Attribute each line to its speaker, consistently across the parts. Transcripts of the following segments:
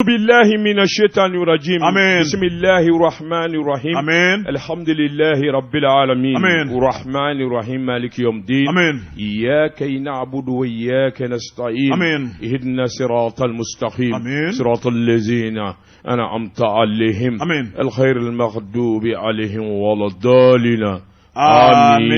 Speaker 1: بالله من الشيطان الرجيم
Speaker 2: آمين.
Speaker 1: بسم الله الرحمن الرحيم
Speaker 2: آمين.
Speaker 1: الحمد لله رب العالمين
Speaker 2: آمين.
Speaker 1: الرحمن الرحيم مالك يوم الدين
Speaker 2: آمين.
Speaker 1: إياك نعبد وإياك نستعين
Speaker 2: آمين.
Speaker 1: اهدنا صراط المستقيم
Speaker 2: آمين.
Speaker 1: صراط الذين أنعمت عليهم
Speaker 2: آمين.
Speaker 1: الخير المغضوب عليهم ولا الضالين
Speaker 2: Amin.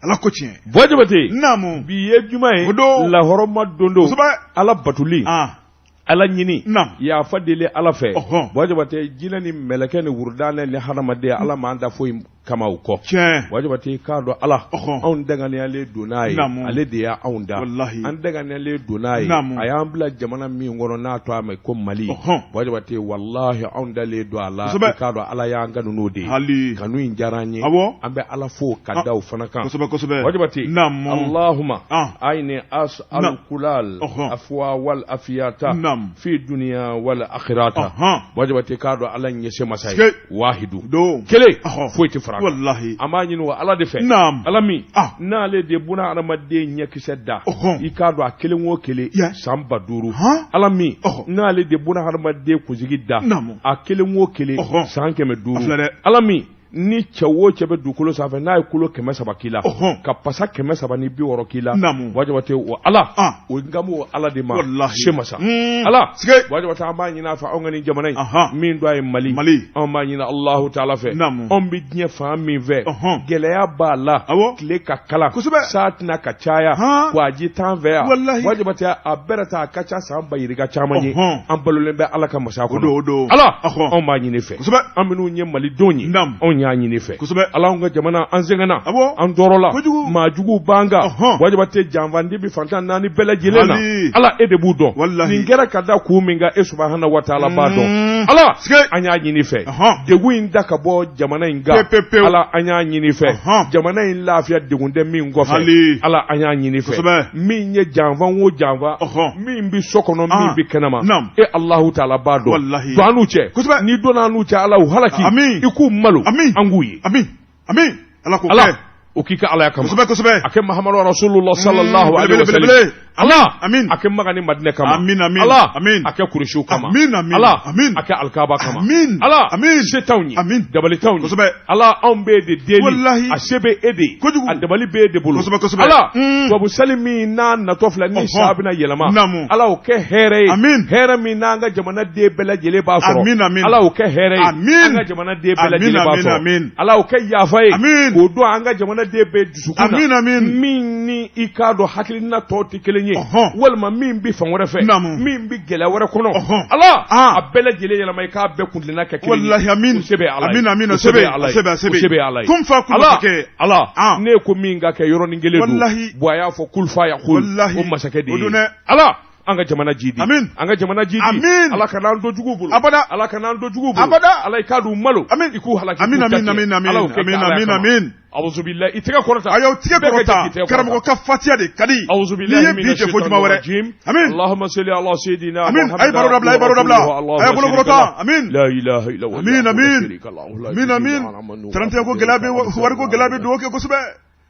Speaker 2: Ala ko tiɲɛ.
Speaker 1: Buwa Jabate
Speaker 2: Naamu.
Speaker 1: bi ye juma ye
Speaker 2: O don.
Speaker 1: lahɔrɔma don don
Speaker 2: Kosɛbɛ.
Speaker 1: Ala batuli
Speaker 2: Ah.
Speaker 1: Ala ɲini
Speaker 2: Naam.
Speaker 1: yafa deli Ala fɛ
Speaker 2: Ɔhɔn.
Speaker 1: Buwa Jabate jinɛ ni mɛlɛkɛ ni wurudanɛ ni hadamaden Ala m'an da foyi kama o kɔ
Speaker 2: Tiɲɛ.
Speaker 1: Buwa Jabate i k'a dɔn Ala
Speaker 2: Ɔhɔn.
Speaker 1: anw danganiyalen don n'a ye
Speaker 2: Naamu.
Speaker 1: ale de y'anw da
Speaker 2: Walahi.
Speaker 1: an danganiyalen don n'a ye
Speaker 2: Naamu.
Speaker 1: a y'an bila jamana min kɔnɔ n'a tɔgɔ ma ko Mali
Speaker 2: Ɔhɔn.
Speaker 1: Buwa Jabate walahi anw dalen don a la
Speaker 2: Kosɛbɛ.
Speaker 1: i k'a dɔn Ala y'an kanu n'o de ye
Speaker 2: Hali.
Speaker 1: kanu in diyara an ye
Speaker 2: Awɔ.
Speaker 1: an bɛ Ala fo ka
Speaker 2: Ah.
Speaker 1: da o fana kan
Speaker 2: Kosɛbɛ kosɛbɛ.
Speaker 1: Buwa Jabate
Speaker 2: Naamu.
Speaker 1: Allahuma
Speaker 2: Ah.
Speaker 1: aini as'al kulal
Speaker 2: Ɔhɔn.
Speaker 1: afwa wal afiyata
Speaker 2: Naam.
Speaker 1: fi dunya wal akhirata
Speaker 2: Ɔhɔn.
Speaker 1: Buwa Jabate k'a dɔn Ala ɲɛse masa ye
Speaker 2: Sike.
Speaker 1: wahidu
Speaker 2: Don.
Speaker 1: kelen
Speaker 2: Ɔhɔn.
Speaker 1: foyi tɛ fara a kan
Speaker 2: Walahi.
Speaker 1: an b'a ɲini o Ala de fɛ
Speaker 2: Naam.
Speaker 1: Ala min
Speaker 2: Ah.
Speaker 1: n'ale de buna adamaden ɲɛkisɛ da
Speaker 2: Ɔhɔn.
Speaker 1: i k'a dɔn a kelen o kelen
Speaker 2: Yeah.
Speaker 1: san 5000
Speaker 2: Han.
Speaker 1: Ala min
Speaker 2: Ɔhɔn.
Speaker 1: n'ale de buna adamaden kunsigi da
Speaker 2: Naamu.
Speaker 1: a kelen o kelen
Speaker 2: Ɔhɔn.
Speaker 1: san
Speaker 2: A filɛ
Speaker 1: 500
Speaker 2: dɛ.
Speaker 1: Ala min ni cɛ o cɛ bɛ dugukolo sanfɛ n'a ye kolo 300 k'i la
Speaker 2: Ɔhɔn.
Speaker 1: ka pasa 360 k'i la
Speaker 2: Naamu.
Speaker 1: Buwa Jabate o Ala
Speaker 2: Ah.
Speaker 1: o n kan b'o Ala de ma
Speaker 2: Walahi.
Speaker 1: se masa
Speaker 2: Mm.
Speaker 1: Ala
Speaker 2: Sike.
Speaker 1: Buwa Jabate an b'a ɲini a fɛ anw ka nin jamana in
Speaker 2: Ahan.
Speaker 1: min dɔ ye Mali
Speaker 2: Mali.
Speaker 1: anw b'a ɲini Alahu taala fɛ
Speaker 2: Naamu.
Speaker 1: anw bɛ diɲɛ fan min fɛ
Speaker 2: Ɔhɔn.
Speaker 1: gɛlɛya b'a la
Speaker 2: Awɔ.
Speaker 1: tile ka kalan
Speaker 2: Kosɛbɛ.
Speaker 1: saa tɛna ka caya
Speaker 2: Han.
Speaker 1: wa ji t'an fɛ yan
Speaker 2: Walahi.
Speaker 1: Buwa Jabate a bɛrɛ ta a ka ca san ba yirika caman ye
Speaker 2: Ɔhɔn.
Speaker 1: an balolen bɛ Ala ka masa
Speaker 2: O
Speaker 1: kɔnɔ
Speaker 2: don, o don.
Speaker 1: Ala
Speaker 2: Ɔhɔn.
Speaker 1: anw b'a ɲini fɛ
Speaker 2: Kosɛbɛ.
Speaker 1: an minnu ye malidenw ye
Speaker 2: Naamu.
Speaker 1: anw y'a ɲini fɛ
Speaker 2: Kosɛbɛ.
Speaker 1: Ala anw ka jamana an sɛgɛnna
Speaker 2: Awɔ.
Speaker 1: an tɔɔrɔla
Speaker 2: Kojugu.
Speaker 1: maa juguw b'an kan
Speaker 2: Ɔhɔn.
Speaker 1: Buwa Jabate janfandi bɛ fantan naani bɛɛ lajɛlen na
Speaker 2: Hali.
Speaker 1: Ala e de b'u dɔn
Speaker 2: Walahi.
Speaker 1: nin kɛra ka da kun min kan e subahana wa taala b'a dɔn
Speaker 2: Mm.
Speaker 1: Ala
Speaker 2: Sike.
Speaker 1: an y'a ɲini fɛ
Speaker 2: Ɔhɔn.
Speaker 1: degun in da ka bɔ jamana in kan
Speaker 2: Pe, pe, pewu.
Speaker 1: Ala an y'a ɲini fɛ
Speaker 2: Ɔhɔn.
Speaker 1: jamana in lafiya degun tɛ min kɔfɛ
Speaker 2: Hali.
Speaker 1: Ala an y'a ɲini fɛ
Speaker 2: Kosɛbɛ.
Speaker 1: min ye janfa o janfa
Speaker 2: Ɔhɔn.
Speaker 1: min bɛ so kɔnɔ min
Speaker 2: Ah.
Speaker 1: bɛ kɛnɛma
Speaker 2: Naam.
Speaker 1: e Alahu taala b'a dɔn
Speaker 2: Walahi.
Speaker 1: don an n'u cɛ
Speaker 2: Kosɛbɛ.
Speaker 1: n'i donna an n'u cɛ Ala u halaki
Speaker 2: Amin.
Speaker 1: i k'u malo
Speaker 2: Amin.
Speaker 1: an k'u ye
Speaker 2: Amin. Amin. Ala k'o
Speaker 1: Ala
Speaker 2: kɛ.
Speaker 1: o k'i ka Alaya kama
Speaker 2: Kosɛbɛ kosɛbɛ.
Speaker 1: a kɛ Mahamadu Rasulullah sallallahu alaihi
Speaker 2: belebele,
Speaker 1: wa sallam
Speaker 2: belebele.
Speaker 1: Ala
Speaker 2: Amin.
Speaker 1: a kɛ Maka ni Madinɛ kama
Speaker 2: Amin, amin.
Speaker 1: Ala
Speaker 2: Amin.
Speaker 1: a kɛ Kuresiw kama
Speaker 2: Amin, amin.
Speaker 1: Ala
Speaker 2: Amin.
Speaker 1: a kɛ Alikaba kama
Speaker 2: Amin.
Speaker 1: Ala
Speaker 2: Amin.
Speaker 1: se t'anw ye
Speaker 2: Amin.
Speaker 1: dabali t'anw ye
Speaker 2: Kosɛbɛ.
Speaker 1: Ala anw b'e de deli
Speaker 2: Walahi.
Speaker 1: a se bɛ e de ye
Speaker 2: Kojugu.
Speaker 1: a dabali b'e de bolo
Speaker 2: Kosɛbɛ, kosɛbɛ.
Speaker 1: Ala
Speaker 2: Mm.
Speaker 1: tubabu sali min n'a natɔ filɛ ni
Speaker 2: Ɔhɔn.
Speaker 1: sa bɛna yɛlɛma
Speaker 2: Naamu.
Speaker 1: Ala o kɛ hɛrɛ ye
Speaker 2: Amin.
Speaker 1: hɛrɛ min n'an ka jamana den bɛɛ lajɛlen b'a sɔrɔ
Speaker 2: Amin, amin.
Speaker 1: Ala o kɛ hɛrɛ ye
Speaker 2: Amin.
Speaker 1: an ka jamana den bɛɛ
Speaker 2: Amin,
Speaker 1: lajɛlen b'a
Speaker 2: amin,
Speaker 1: sɔrɔ
Speaker 2: amin.
Speaker 1: Ala o kɛ yafa ye
Speaker 2: Amin.
Speaker 1: k'o don an ka jamana den bɛɛ dusukun na
Speaker 2: Amin, amin.
Speaker 1: min ni i k'a dɔn hakilina tɔw tɛ kelen ye
Speaker 2: Ɔhɔn.
Speaker 1: walima min bɛ fan wɛrɛ fɛ
Speaker 2: Naamu.
Speaker 1: min bɛ gɛlɛya wɛrɛ kɔnɔ
Speaker 2: Ɔhɔn.
Speaker 1: Ala
Speaker 2: Ah.
Speaker 1: a bɛɛ lajɛlen yɛlɛma i k'a bɛɛ kuntilenna kɛ kelen ye
Speaker 2: Walahi, amin.
Speaker 1: o se bɛ Ala ye
Speaker 2: Amin, amin,
Speaker 1: o
Speaker 2: o
Speaker 1: se
Speaker 2: se
Speaker 1: bɛ
Speaker 2: bɛ,
Speaker 1: Ala ye
Speaker 2: o se bɛ, a se
Speaker 1: o
Speaker 2: bɛ.
Speaker 1: se bɛ Ala ye
Speaker 2: Kun fa kun
Speaker 1: Ala
Speaker 2: masakɛ.
Speaker 1: Ala
Speaker 2: Ah.
Speaker 1: ne ko min ka kɛ yɔrɔnin kelen don
Speaker 2: Walahi.
Speaker 1: Buwa y'a fɔ kulufa ya kul
Speaker 2: Walahi.
Speaker 1: o masakɛ de
Speaker 2: O don
Speaker 1: ye
Speaker 2: dɛ.
Speaker 1: Ala an ka jamana jidi
Speaker 2: Amin.
Speaker 1: an ka jamana jidi
Speaker 2: Amin.
Speaker 1: Ala kana an to juguw bolo
Speaker 2: Abada.
Speaker 1: Ala kana an to juguw bolo
Speaker 2: Abada.
Speaker 1: Ala i k'a d'u malo
Speaker 2: Amin.
Speaker 1: i k'u halaki
Speaker 2: Amin,
Speaker 1: k'u
Speaker 2: amin,
Speaker 1: jatigɛ.
Speaker 2: amin, amin.
Speaker 1: Ala o kɛ
Speaker 2: Amin,
Speaker 1: Ala
Speaker 2: amin,
Speaker 1: kama.
Speaker 2: amin.
Speaker 1: Awuzubilahi i tɛgɛ kɔrɔta
Speaker 2: A y'aw tigɛ
Speaker 1: Bɛɛ ka jɛ
Speaker 2: kɔrɔta.
Speaker 1: k'i tɛgɛ kɔrɔta.
Speaker 2: Karamɔgɔ ka fatiya de ka di.
Speaker 1: أعوذ
Speaker 2: N'i
Speaker 1: بالله
Speaker 2: ye
Speaker 1: من
Speaker 2: bi jɛ fo
Speaker 1: الشيطان
Speaker 2: juma wɛrɛ.
Speaker 1: الرجيم
Speaker 2: Amin.
Speaker 1: اللهم صل على سيدنا
Speaker 2: Amin.
Speaker 1: محمد
Speaker 2: A ye baro dabila, a ye baro dabila.
Speaker 1: اللهم
Speaker 2: A ye bolo
Speaker 1: شريك
Speaker 2: kɔrɔta.
Speaker 1: له.
Speaker 2: Amin.
Speaker 1: لا إله إلا هو
Speaker 2: Amin,
Speaker 1: لا
Speaker 2: amin.
Speaker 1: شريك له. لا
Speaker 2: Amin,
Speaker 1: يزيد
Speaker 2: amin.
Speaker 1: على من
Speaker 2: 31 ko gɛlɛya bɛ wariko gɛlɛya bɛ dugawu kɛ kosɛbɛ.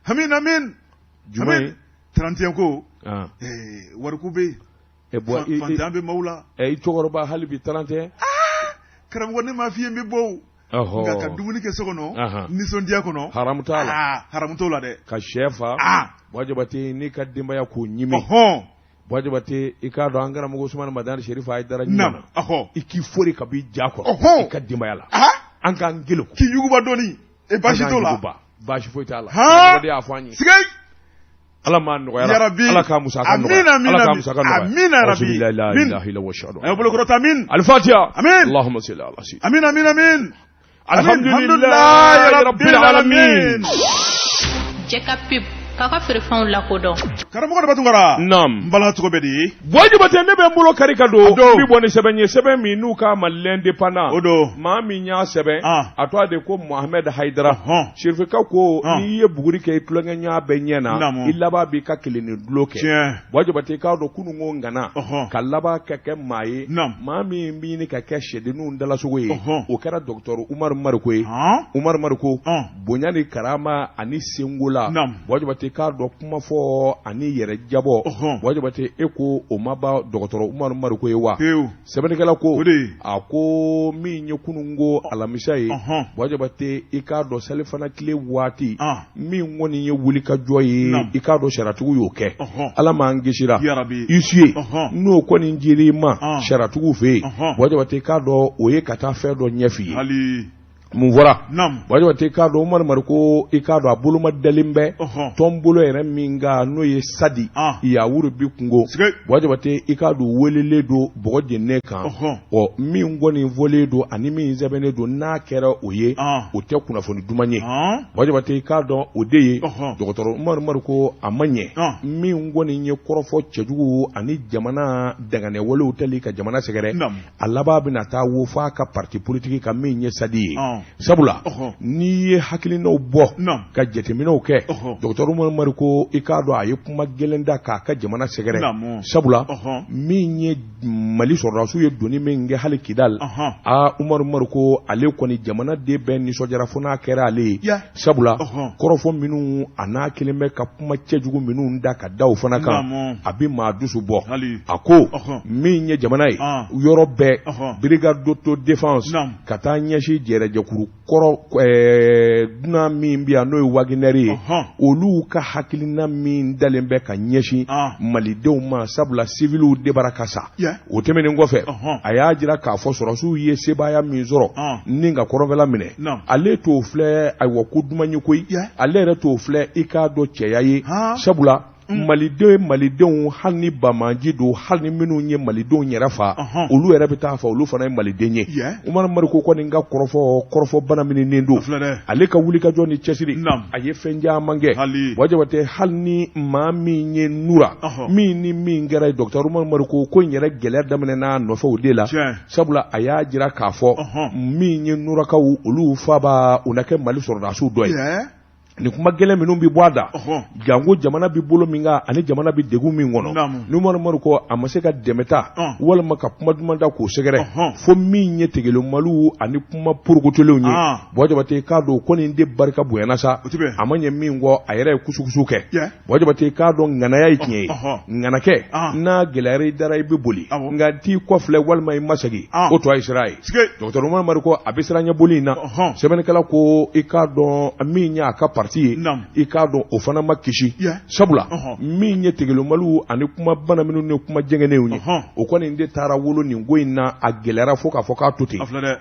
Speaker 2: Amin, amin.
Speaker 1: Jumɛn
Speaker 2: Amin. 31 ko
Speaker 1: Ah.
Speaker 2: wariko bɛ yen.
Speaker 1: Eh, Buwa, i- i-
Speaker 2: Fantanya bɛ maaw la.
Speaker 1: eh, i cɛkɔrɔba hali bi 31
Speaker 2: Karamɔgɔ ne m'a f'i ye n bɛ bɔ o.
Speaker 1: Ɔhɔ.
Speaker 2: Nka ka dumuni kɛ so kɔnɔ.
Speaker 1: Ahan.
Speaker 2: Nisɔndiya kɔnɔ.
Speaker 1: haramu t'a la
Speaker 2: Ah, haramu t'o la dɛ.
Speaker 1: ka sɛ fa
Speaker 2: Ah.
Speaker 1: Buwa Jabate n'i ka denbaya k'o ɲimi
Speaker 2: Ɔhɔn.
Speaker 1: Buwa Jabate i k'a dɔn an karamɔgɔ Usumani Madani Serifu Hayidara ɲuman
Speaker 2: Naam.
Speaker 1: na
Speaker 2: Ɔhɔn.
Speaker 1: i k'i fori ka b'i ja kɔrɔ
Speaker 2: Ɔhɔn.
Speaker 1: i ka denbaya la
Speaker 2: Ah.
Speaker 1: an k'an gele ko
Speaker 2: K'i yuguba dɔɔni. E baasi t'o la.
Speaker 1: baasi foyi t'a la
Speaker 2: Han.
Speaker 1: Karamɔgɔ de y'a fɔ an ye
Speaker 2: Sigei.
Speaker 1: Ala m'a nɔgɔyara
Speaker 2: Yarabi.
Speaker 1: Ala k'a musaka
Speaker 2: Amina,
Speaker 1: nɔgɔya
Speaker 2: amina,
Speaker 1: Ala k'a
Speaker 2: amina.
Speaker 1: musaka nɔgɔya
Speaker 2: Amina, Yarabi.
Speaker 1: Auzubillahi la
Speaker 2: Amin.
Speaker 1: ilaha illa huwa ashhadu
Speaker 2: A y'aw bolo kɔrɔta amin.
Speaker 1: Al-Fatiha
Speaker 2: Amin.
Speaker 1: Allahumma salli ala sayyidina
Speaker 2: Amin, amin, amin.
Speaker 1: Alhamdulillahi rabbil alamin
Speaker 3: Jɛ ka pub k'a ka feerefɛnw lakodɔn
Speaker 2: Karamɔgɔ Daba Tunkara.
Speaker 1: Naam
Speaker 2: N bala cogo bɛ di?
Speaker 1: Buwa Jabate ne bɛ n bolo kari ka don
Speaker 2: A don.
Speaker 1: n bɛ bɔ ni sɛbɛn ye sɛbɛn min n'u k'a ma l'indépendant
Speaker 2: O don.
Speaker 1: maa min y'a sɛbɛn
Speaker 2: Ah.
Speaker 1: a tɔgɔ de ko Mohamed Hayidara
Speaker 2: Ɔhɔn.
Speaker 1: Sirifika ko
Speaker 2: Ah.
Speaker 1: n'i ye buguri kɛ i tulonkɛɲɔgɔn bɛɛ ɲɛ na
Speaker 2: Naamu.
Speaker 1: i laban b'i ka kelenni dulon kɛ
Speaker 2: Tiɲɛ.
Speaker 1: Buwa Jabate i k'a dɔn kunun ko ŋana
Speaker 2: Ɔhɔn.
Speaker 1: ka laban ka kɛ maa ye
Speaker 2: Naam.
Speaker 1: maa min bɛ ɲini ka kɛ sɛdenninw dalasogo ye
Speaker 2: Ɔhɔn.
Speaker 1: o kɛra docteur Umaru Mariko ye
Speaker 2: Han.
Speaker 1: Umaru Mariko
Speaker 2: Ɔn.
Speaker 1: bonya ni karama ani senko la
Speaker 2: Naam.
Speaker 1: Buwa Jabate Jabate k'a dɔn kuma fɔ ani yɛrɛ jabɔ Buwa Jabate e ko o ma ban dɔgɔtɔrɔ Umaru Mariko ye wa sɛbɛnnikɛla ko a ko min ye kununko alamisa ye Buwa Jabate i k'a dɔn salifana tile waati min kɔni ye wulikajɔ ye i k'a dɔn sariyatigiw y'o kɛ Ala m'an kisira huissier n'o kɔni dir'i ma sariyatigiw fɛ yen Buwa Jabate i k'a dɔn o ye ka taa fɛn dɔ ɲɛf'i ye mun fɔra Buwa Jabate i k'a dɔn Umaru Mariko i k'a dɔn a boloma dalen bɛ tɔnbolo yɛrɛ min kan n'o ye sadi yawuru bi kungo Buwa Jabate i k'a dɔn welelen don bɔgɔ jeninen kan ɔ min kɔni fɔlen don ani min sɛbɛnnen don n'a kɛra o ye o tɛ kunnafoni duman ye Buwa Jabate i k'a dɔn o de ye dɔgɔtɔrɔ Umaru Mariko a ma ɲɛ min kɔni ye kɔrɔfɔ cɛjugu ani jamana danganɛwalew tali ka jamana sɛgɛrɛ a laban bɛna taa wo f'a ka parti politique kan min ye sadi ye sabula n'i ye hakilinaw bɔ ka jateminɛw kɛ dɔgɔtɔrɔ Umaru Mariko i k'a dɔn a ye kuma gɛlɛn da k'a ka jamana sɛgɛrɛ sabula min ye Mali sɔrɔdasiw ye donni min kɛ hali Kidali aa Umaru Mariko ale kɔni jamanaden bɛɛ nisɔndiyara fo n'a kɛra ale ye sabula kɔrɔfɔ minnu a n'a kelen bɛ ka kuma cɛjugu minnu da ka da o fana kan a bɛ maa dusu bɔ a ko min ye jamana ye yɔrɔ bɛɛ brigade d'autodéfense ka taa ɲɛsin jɛrɛjɛkuru kɔrɔ dunan min bɛ yan n'o ye Wagner ye olu ka hakilina min dalen bɛ ka ɲɛsin malidenw ma sabula siviliw de bara ka sa o tɛmɛnen kɔfɛ a y'a jira k'a fɔ sɔrɔdasiw ye sebaaya min sɔrɔ ni ka kɔrɔnfɛla minɛ ale t'o filɛ ayiwa ko duman ye koyi ale yɛrɛ t'o filɛ i k'a dɔn cɛya ye sabula malidenw malidenw hali ni banbaanci don hali ni minnu ye malidenw yɛrɛ fa olu yɛrɛ bɛ taa fa olu fana ye maliden ye Umaru Mariko kɔni ka kɔrɔfɔ kɔrɔfɔ banamininen don ale ka wulikajɔ ni cɛsiri a ye fɛn caman kɛ Buwa Jabate hali ni maa min ye Nura min ni min kɛra ye docteur Umaru Mariko ko in yɛrɛ gɛlɛya daminɛna nɔfɛ o de la sabula a y'a jira k'a fɔ min ye Nurakaw olu faba u na kɛ Mali sɔrɔdasiw dɔ ye nin kuma gɛlɛn minnu bɛ bɔ a da janko jamana bɛ bolo min kan ani jamana bɛ degun min kɔnɔ n'Umaru Mariko a ma se ka dɛmɛ ta walima ka kuma duman da k'o sɛgɛrɛ fo min ye tegelemaliw ani kuma porokotolenw ye Buwa Jabate k'a dɔn ko nin de barika bonyana sa a ma ɲɛ min kɔ a yɛrɛ ye kusukusu kɛ Buwa Jabate k'a dɔn ŋanaya ye tiɲɛ ye ŋanakɛ n'a gɛlɛyara i dara i bɛ boli nka t'i kɔfilɛ walima i masegin o tɔ ye sira ye docteur Umaru Mariko a bɛ siran ɲɛ boli in na sɛbɛnnikɛla ko i k'a dɔn min ye a ka parti ye i k'a dɔn o fana ma kisi sabula min ye tegelemaliw ani kuma bana minnu ni kuma jɛngɛnenw ye o kɔni de taara wolo nin ko in na a gɛlɛyara fo k'a fɔ k'a to ten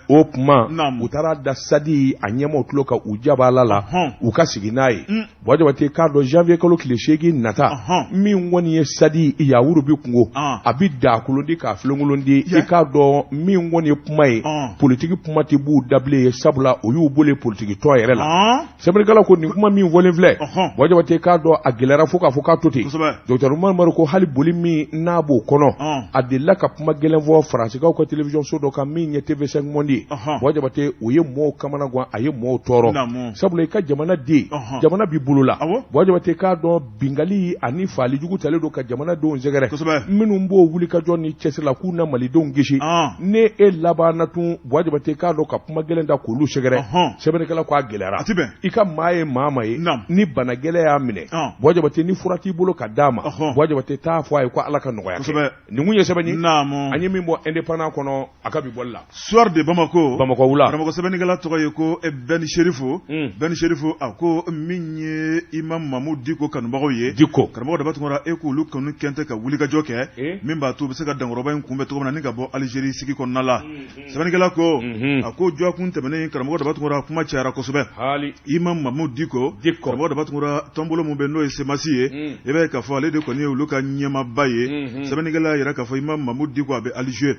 Speaker 1: o tuma u taara da sadi a ɲɛmaaw tulo kan u jabala la u ka sigi n'a ye Buwa Jabate k'a dɔn janvier kalo tile 8 nata min kɔni ye sadi yawuru bi kungo a bɛ dakolon di k'a filenkolon di i k'a dɔn min kɔni ye kuma ye politiki kuma tɛ b'u da bilen ye sabula o y'u bolo politiki tɔn yɛrɛ la sɛbɛnnikɛla ko nin kuma min fɔlen filɛ Buwa Jabate k'a dɔn a gɛlɛyara fo k'a fɔ k'a to ten docteur Umaru Mariko hali boli min n'a b'o kɔnɔ a delila ka kuma gɛlɛn fɔ faransikaw ka télévision so dɔ kan min ye TV5 Monde ye Buwa Jabate o ye mɔɔw kamanagan a ye mɔɔw tɔɔrɔ sabula i ka jamana den jamana b'i bolo la Buwa Jabate k'a dɔn bingali ani faalijugu talen don ka jamanadenw sɛgɛrɛ minnu b'o wulikajɔ ni cɛsiri la k'u na malidenw kisi ne e labanna tun Buwa Jabate k'a dɔn ka kuma gɛlɛn da k'olu sɛgɛrɛ sɛbɛnnikɛla ko a gɛlɛyara i ka maa ye maa ma ye ni bana gɛlɛn y'a minɛ Buwa Jabate ni fura t'i bolo ka d'a ma Buwa Jabate t'a fɔ a ye ko Ala ka nɔgɔya kɛ nin kun ye sɛbɛn ye an ye min bɔ Indépendant kɔnɔ a ka bi bɔli la
Speaker 2: Soir de Bamako
Speaker 1: Bamakɔ wula
Speaker 2: karamɔgɔ sɛbɛnnikɛla tɔgɔ ye ko Ben Sherifu Ben Sherifu a ko min ye Imam Mamu Diko kanubagaw ye
Speaker 1: Diko
Speaker 2: karamɔgɔ Daba Tunkara e k'olu kanu kɛn tɛ ka wulikajɔ kɛ min b'a to u bɛ se ka dankɔrɔba in kunbɛn cogo min na ni ka bɔ Algérie sigi kɔnɔna la sɛbɛnnikɛla ko a ko dɔgɔkun tɛmɛnen karamɔgɔ Daba Tunkara kuma cayara kosɛbɛ Imam Mamu Diko karamɔgɔ Daba Tunkara tɔnbolo min bɛ n'o ye CMAS ye i b'a ye k'a fɔ ale de kɔni ye olu ka ɲɛmaaba ye sɛbɛnnikɛla y'a jira k'a fɔ Imam Mamu Diko a bɛ Alger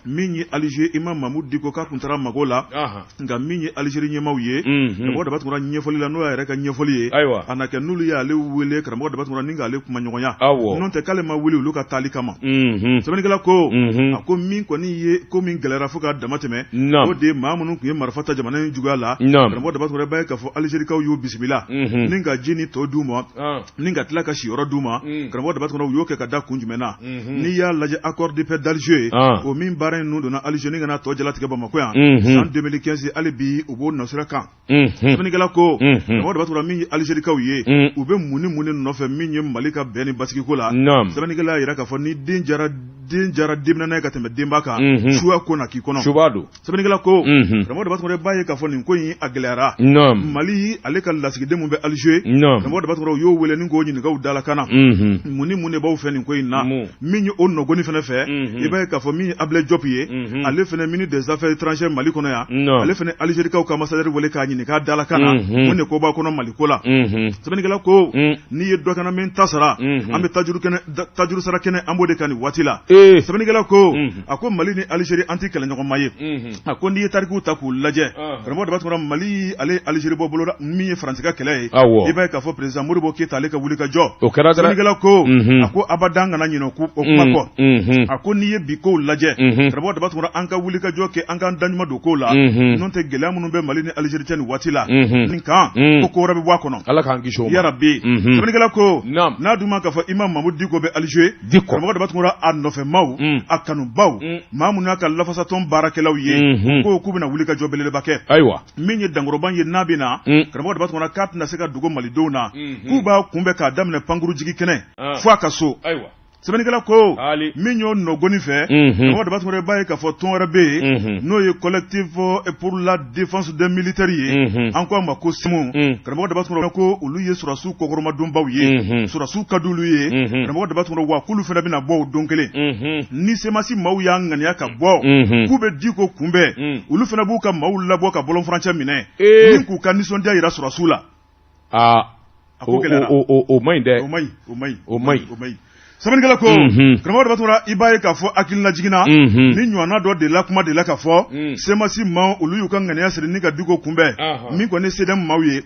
Speaker 2: min ye Alger Imam Mamu Diko k'a tun taara mago la nka min ye Algérie ɲɛmaaw ye karamɔgɔ Daba Tunkara ɲɛfɔli la n'o y'a yɛrɛ ka ɲɛfɔli ye a na kɛ n'olu y'ale wele karamɔgɔ Daba Tunkara ni k'ale kumaɲɔgɔnya n'o tɛ k'ale ma wele olu ka taali kama sɛbɛnnikɛla ko a ko min kɔni ye ko min gɛlɛyara fo k'a dama tɛmɛ o de ye maa minnu tun ye marifa ta jamana in juguya la karamɔgɔ Daba Tunkara i b'a ye k'a fɔ Algérikaw y'u bisigi. bisimila ni ka ji ni to d'u ma ni ka tila ka siyɔrɔ d'u ma karamɔgɔ Daba Tunkara u y'o kɛ ka da kun jumɛn na n'i y'a lajɛ accord de paix d'Alger o min baara in nun donna Alger ni ka na tɔ jalatigɛ Bamakɔ yan san 2015 hali bi u b'o nɔsira kan sɛbɛnnikɛla ko karamɔgɔ Daba Tunkara min ye Algerikaw ye u bɛ mun ni mun de nɔfɛ min ye Mali ka bɛn ni basigiko la sɛbɛnnikɛla y'a jira k'a fɔ ni den jara den jara denminɛ ye ka tɛmɛ denba kan suya ko na k'i kɔnɔ
Speaker 1: suba don
Speaker 2: sɛbɛnnikɛla ko karamɔgɔ Daba Tunkara b'a ye k'a fɔ nin ko in a gɛlɛyara Mali ale ka lasigiden min bɛ Alger karamɔgɔ Daba Tunkara u y'o wele ni k'o ɲininka u dalakan na mun ni mun de b'aw fɛ nin ko in na min ye o nɔgɔni fana fɛ i b'a ye k'a fɔ min ye Ablaye Diop ye ale fana ministre des affaires étrangères Mali kɔnɔ yan ale fana Algerikaw ka ambassadeur wele k'a ɲininka dalakan na mun de ko b'a kɔnɔ Mali ko la sɛbɛnnikɛla ko n'i ye dɔ kana min ta sara an bɛ tajuru sara kɛnɛ an b'o de kan nin waati la sɛbɛnnikɛla ko a ko Mali ni Algérie an tɛ kɛlɛɲɔgɔnma ye a ko n'i ye tarikuw ta k'u lajɛ karamɔgɔ Daba Tunkara Mali ale Algérie bɔ bolo min ye Faransi ka kɛlɛ ye i b'a ye k'a fɔ président Modibo Keyita ale ka wuli ka jɔ
Speaker 1: o kɛra
Speaker 2: sɛbɛnnikɛla ko a ko abadan kana ɲinɛ o kuma kɔ a ko n'i ye bi kow lajɛ karamɔgɔ Daba Tunkara an ka wuli ka jɔ kɛ an k'an daɲuman don kow la n'o tɛ gɛlɛya minnu bɛ Mali ni Algérie cɛ nin waati la nin kan ko ko wɛrɛ bɛ bɔ a kɔnɔ
Speaker 1: Ala k'an kisi o ma
Speaker 2: yarabi sɛbɛnnikɛla ko n'a dun ma k'a fɔ Imam Mamudu Diko bɛ Alger
Speaker 1: Diko
Speaker 2: karamɔgɔ Daba Tunkara a nɔfɛmaw a kanubaw maa minnu y'a ka lafasatɔn baarakɛlaw ye ko k'u bɛna wuli ka jɔ belebeleba kɛ
Speaker 1: ayiwa
Speaker 2: min ye dankɔrɔba ye n'a bɛ na karamɔgɔ Daba Tunkara k'a tɛna se ka dogo malidenw na k'u b'a kunbɛn k'a daminɛ pankuru jigi kɛnɛ fo a ka so
Speaker 1: ayiwa
Speaker 2: sɛbɛnnikɛla ko min y'o nɔgɔni fɛ karamɔgɔ Daba Tunkara b'a ye k'a fɔ tɔn wɛrɛ bɛ yen n'o ye collectif pour la défense des militaires ye an ko a ma ko CDM karamɔgɔ Daba Tunkara ko olu ye sɔrɔdasiw kɔkɔrɔmadonbaw ye sɔrɔdasiw ka di olu ye karamɔgɔ Daba Tunkara wa k'olu fana bɛna bɔ o don kelen ni CMAS maaw y'a ŋaniya ka bɔ k'u bɛ Diko kunbɛn olu fana b'u ka maaw labɔ ka bɔlɔn furancɛ minɛ ni k'u ka nisɔndiya jira sɔrɔdasiw la
Speaker 1: aa
Speaker 2: a ko gɛlɛyara
Speaker 1: o man ɲi dɛ
Speaker 2: o man ɲi o man ɲi
Speaker 1: o man ɲi
Speaker 2: o man ɲi sɛbɛnnikɛla ko karamɔgɔ Daba Tunkara i b'a ye k'a fɔ hakililajigin na ni ɲɔgɔnna dɔ de la kuma de la ka fɔ CMAS maaw olu y'u ka ŋaniya siri ni ka Diko kunbɛn min kɔni CDM maaw ye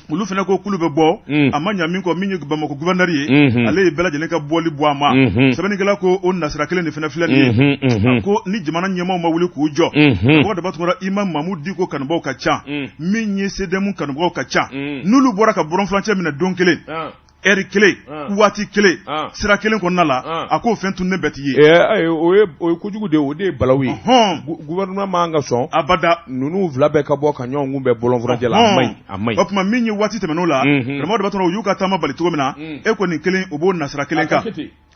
Speaker 2: olu fana ko k'olu bɛ bɔ a ma ɲa min kɔ min ye Bamakɔ gouverneur ye ale ye bɛɛ lajɛlen ka bɔli bɔ a ma sɛbɛnnikɛla ko o nasira kelen de fana filɛ nin ye a ko ni jamana ɲɛmaaw ma wuli k'u jɔ karamɔgɔ Daba Tunkara Imam Mamudu Diko kanubaaw ka ca min ye CDM kanubagaw ka ca n'olu bɔra ka bɔlɔn furancɛ minɛ don kelen ɛri kelen waati kelen sira kelen kɔnɔna la a k'o fɛn tununnen bɛɛ ti
Speaker 1: ye o ye kojugu de ye o de ye balawu ye gouvernement man ka sɔn
Speaker 2: abada
Speaker 1: ninnu fila bɛɛ ka bɔ ka ɲɔgɔn kunbɛn bɔlɔn furancɛ la a man ɲi a man
Speaker 2: ɲi o tuma min ye waati tɛmɛn'o la karamɔgɔ Daba Tunkara u y'u ka taama bali cogo min na e ko nin kelen o b'o nasira kelen kan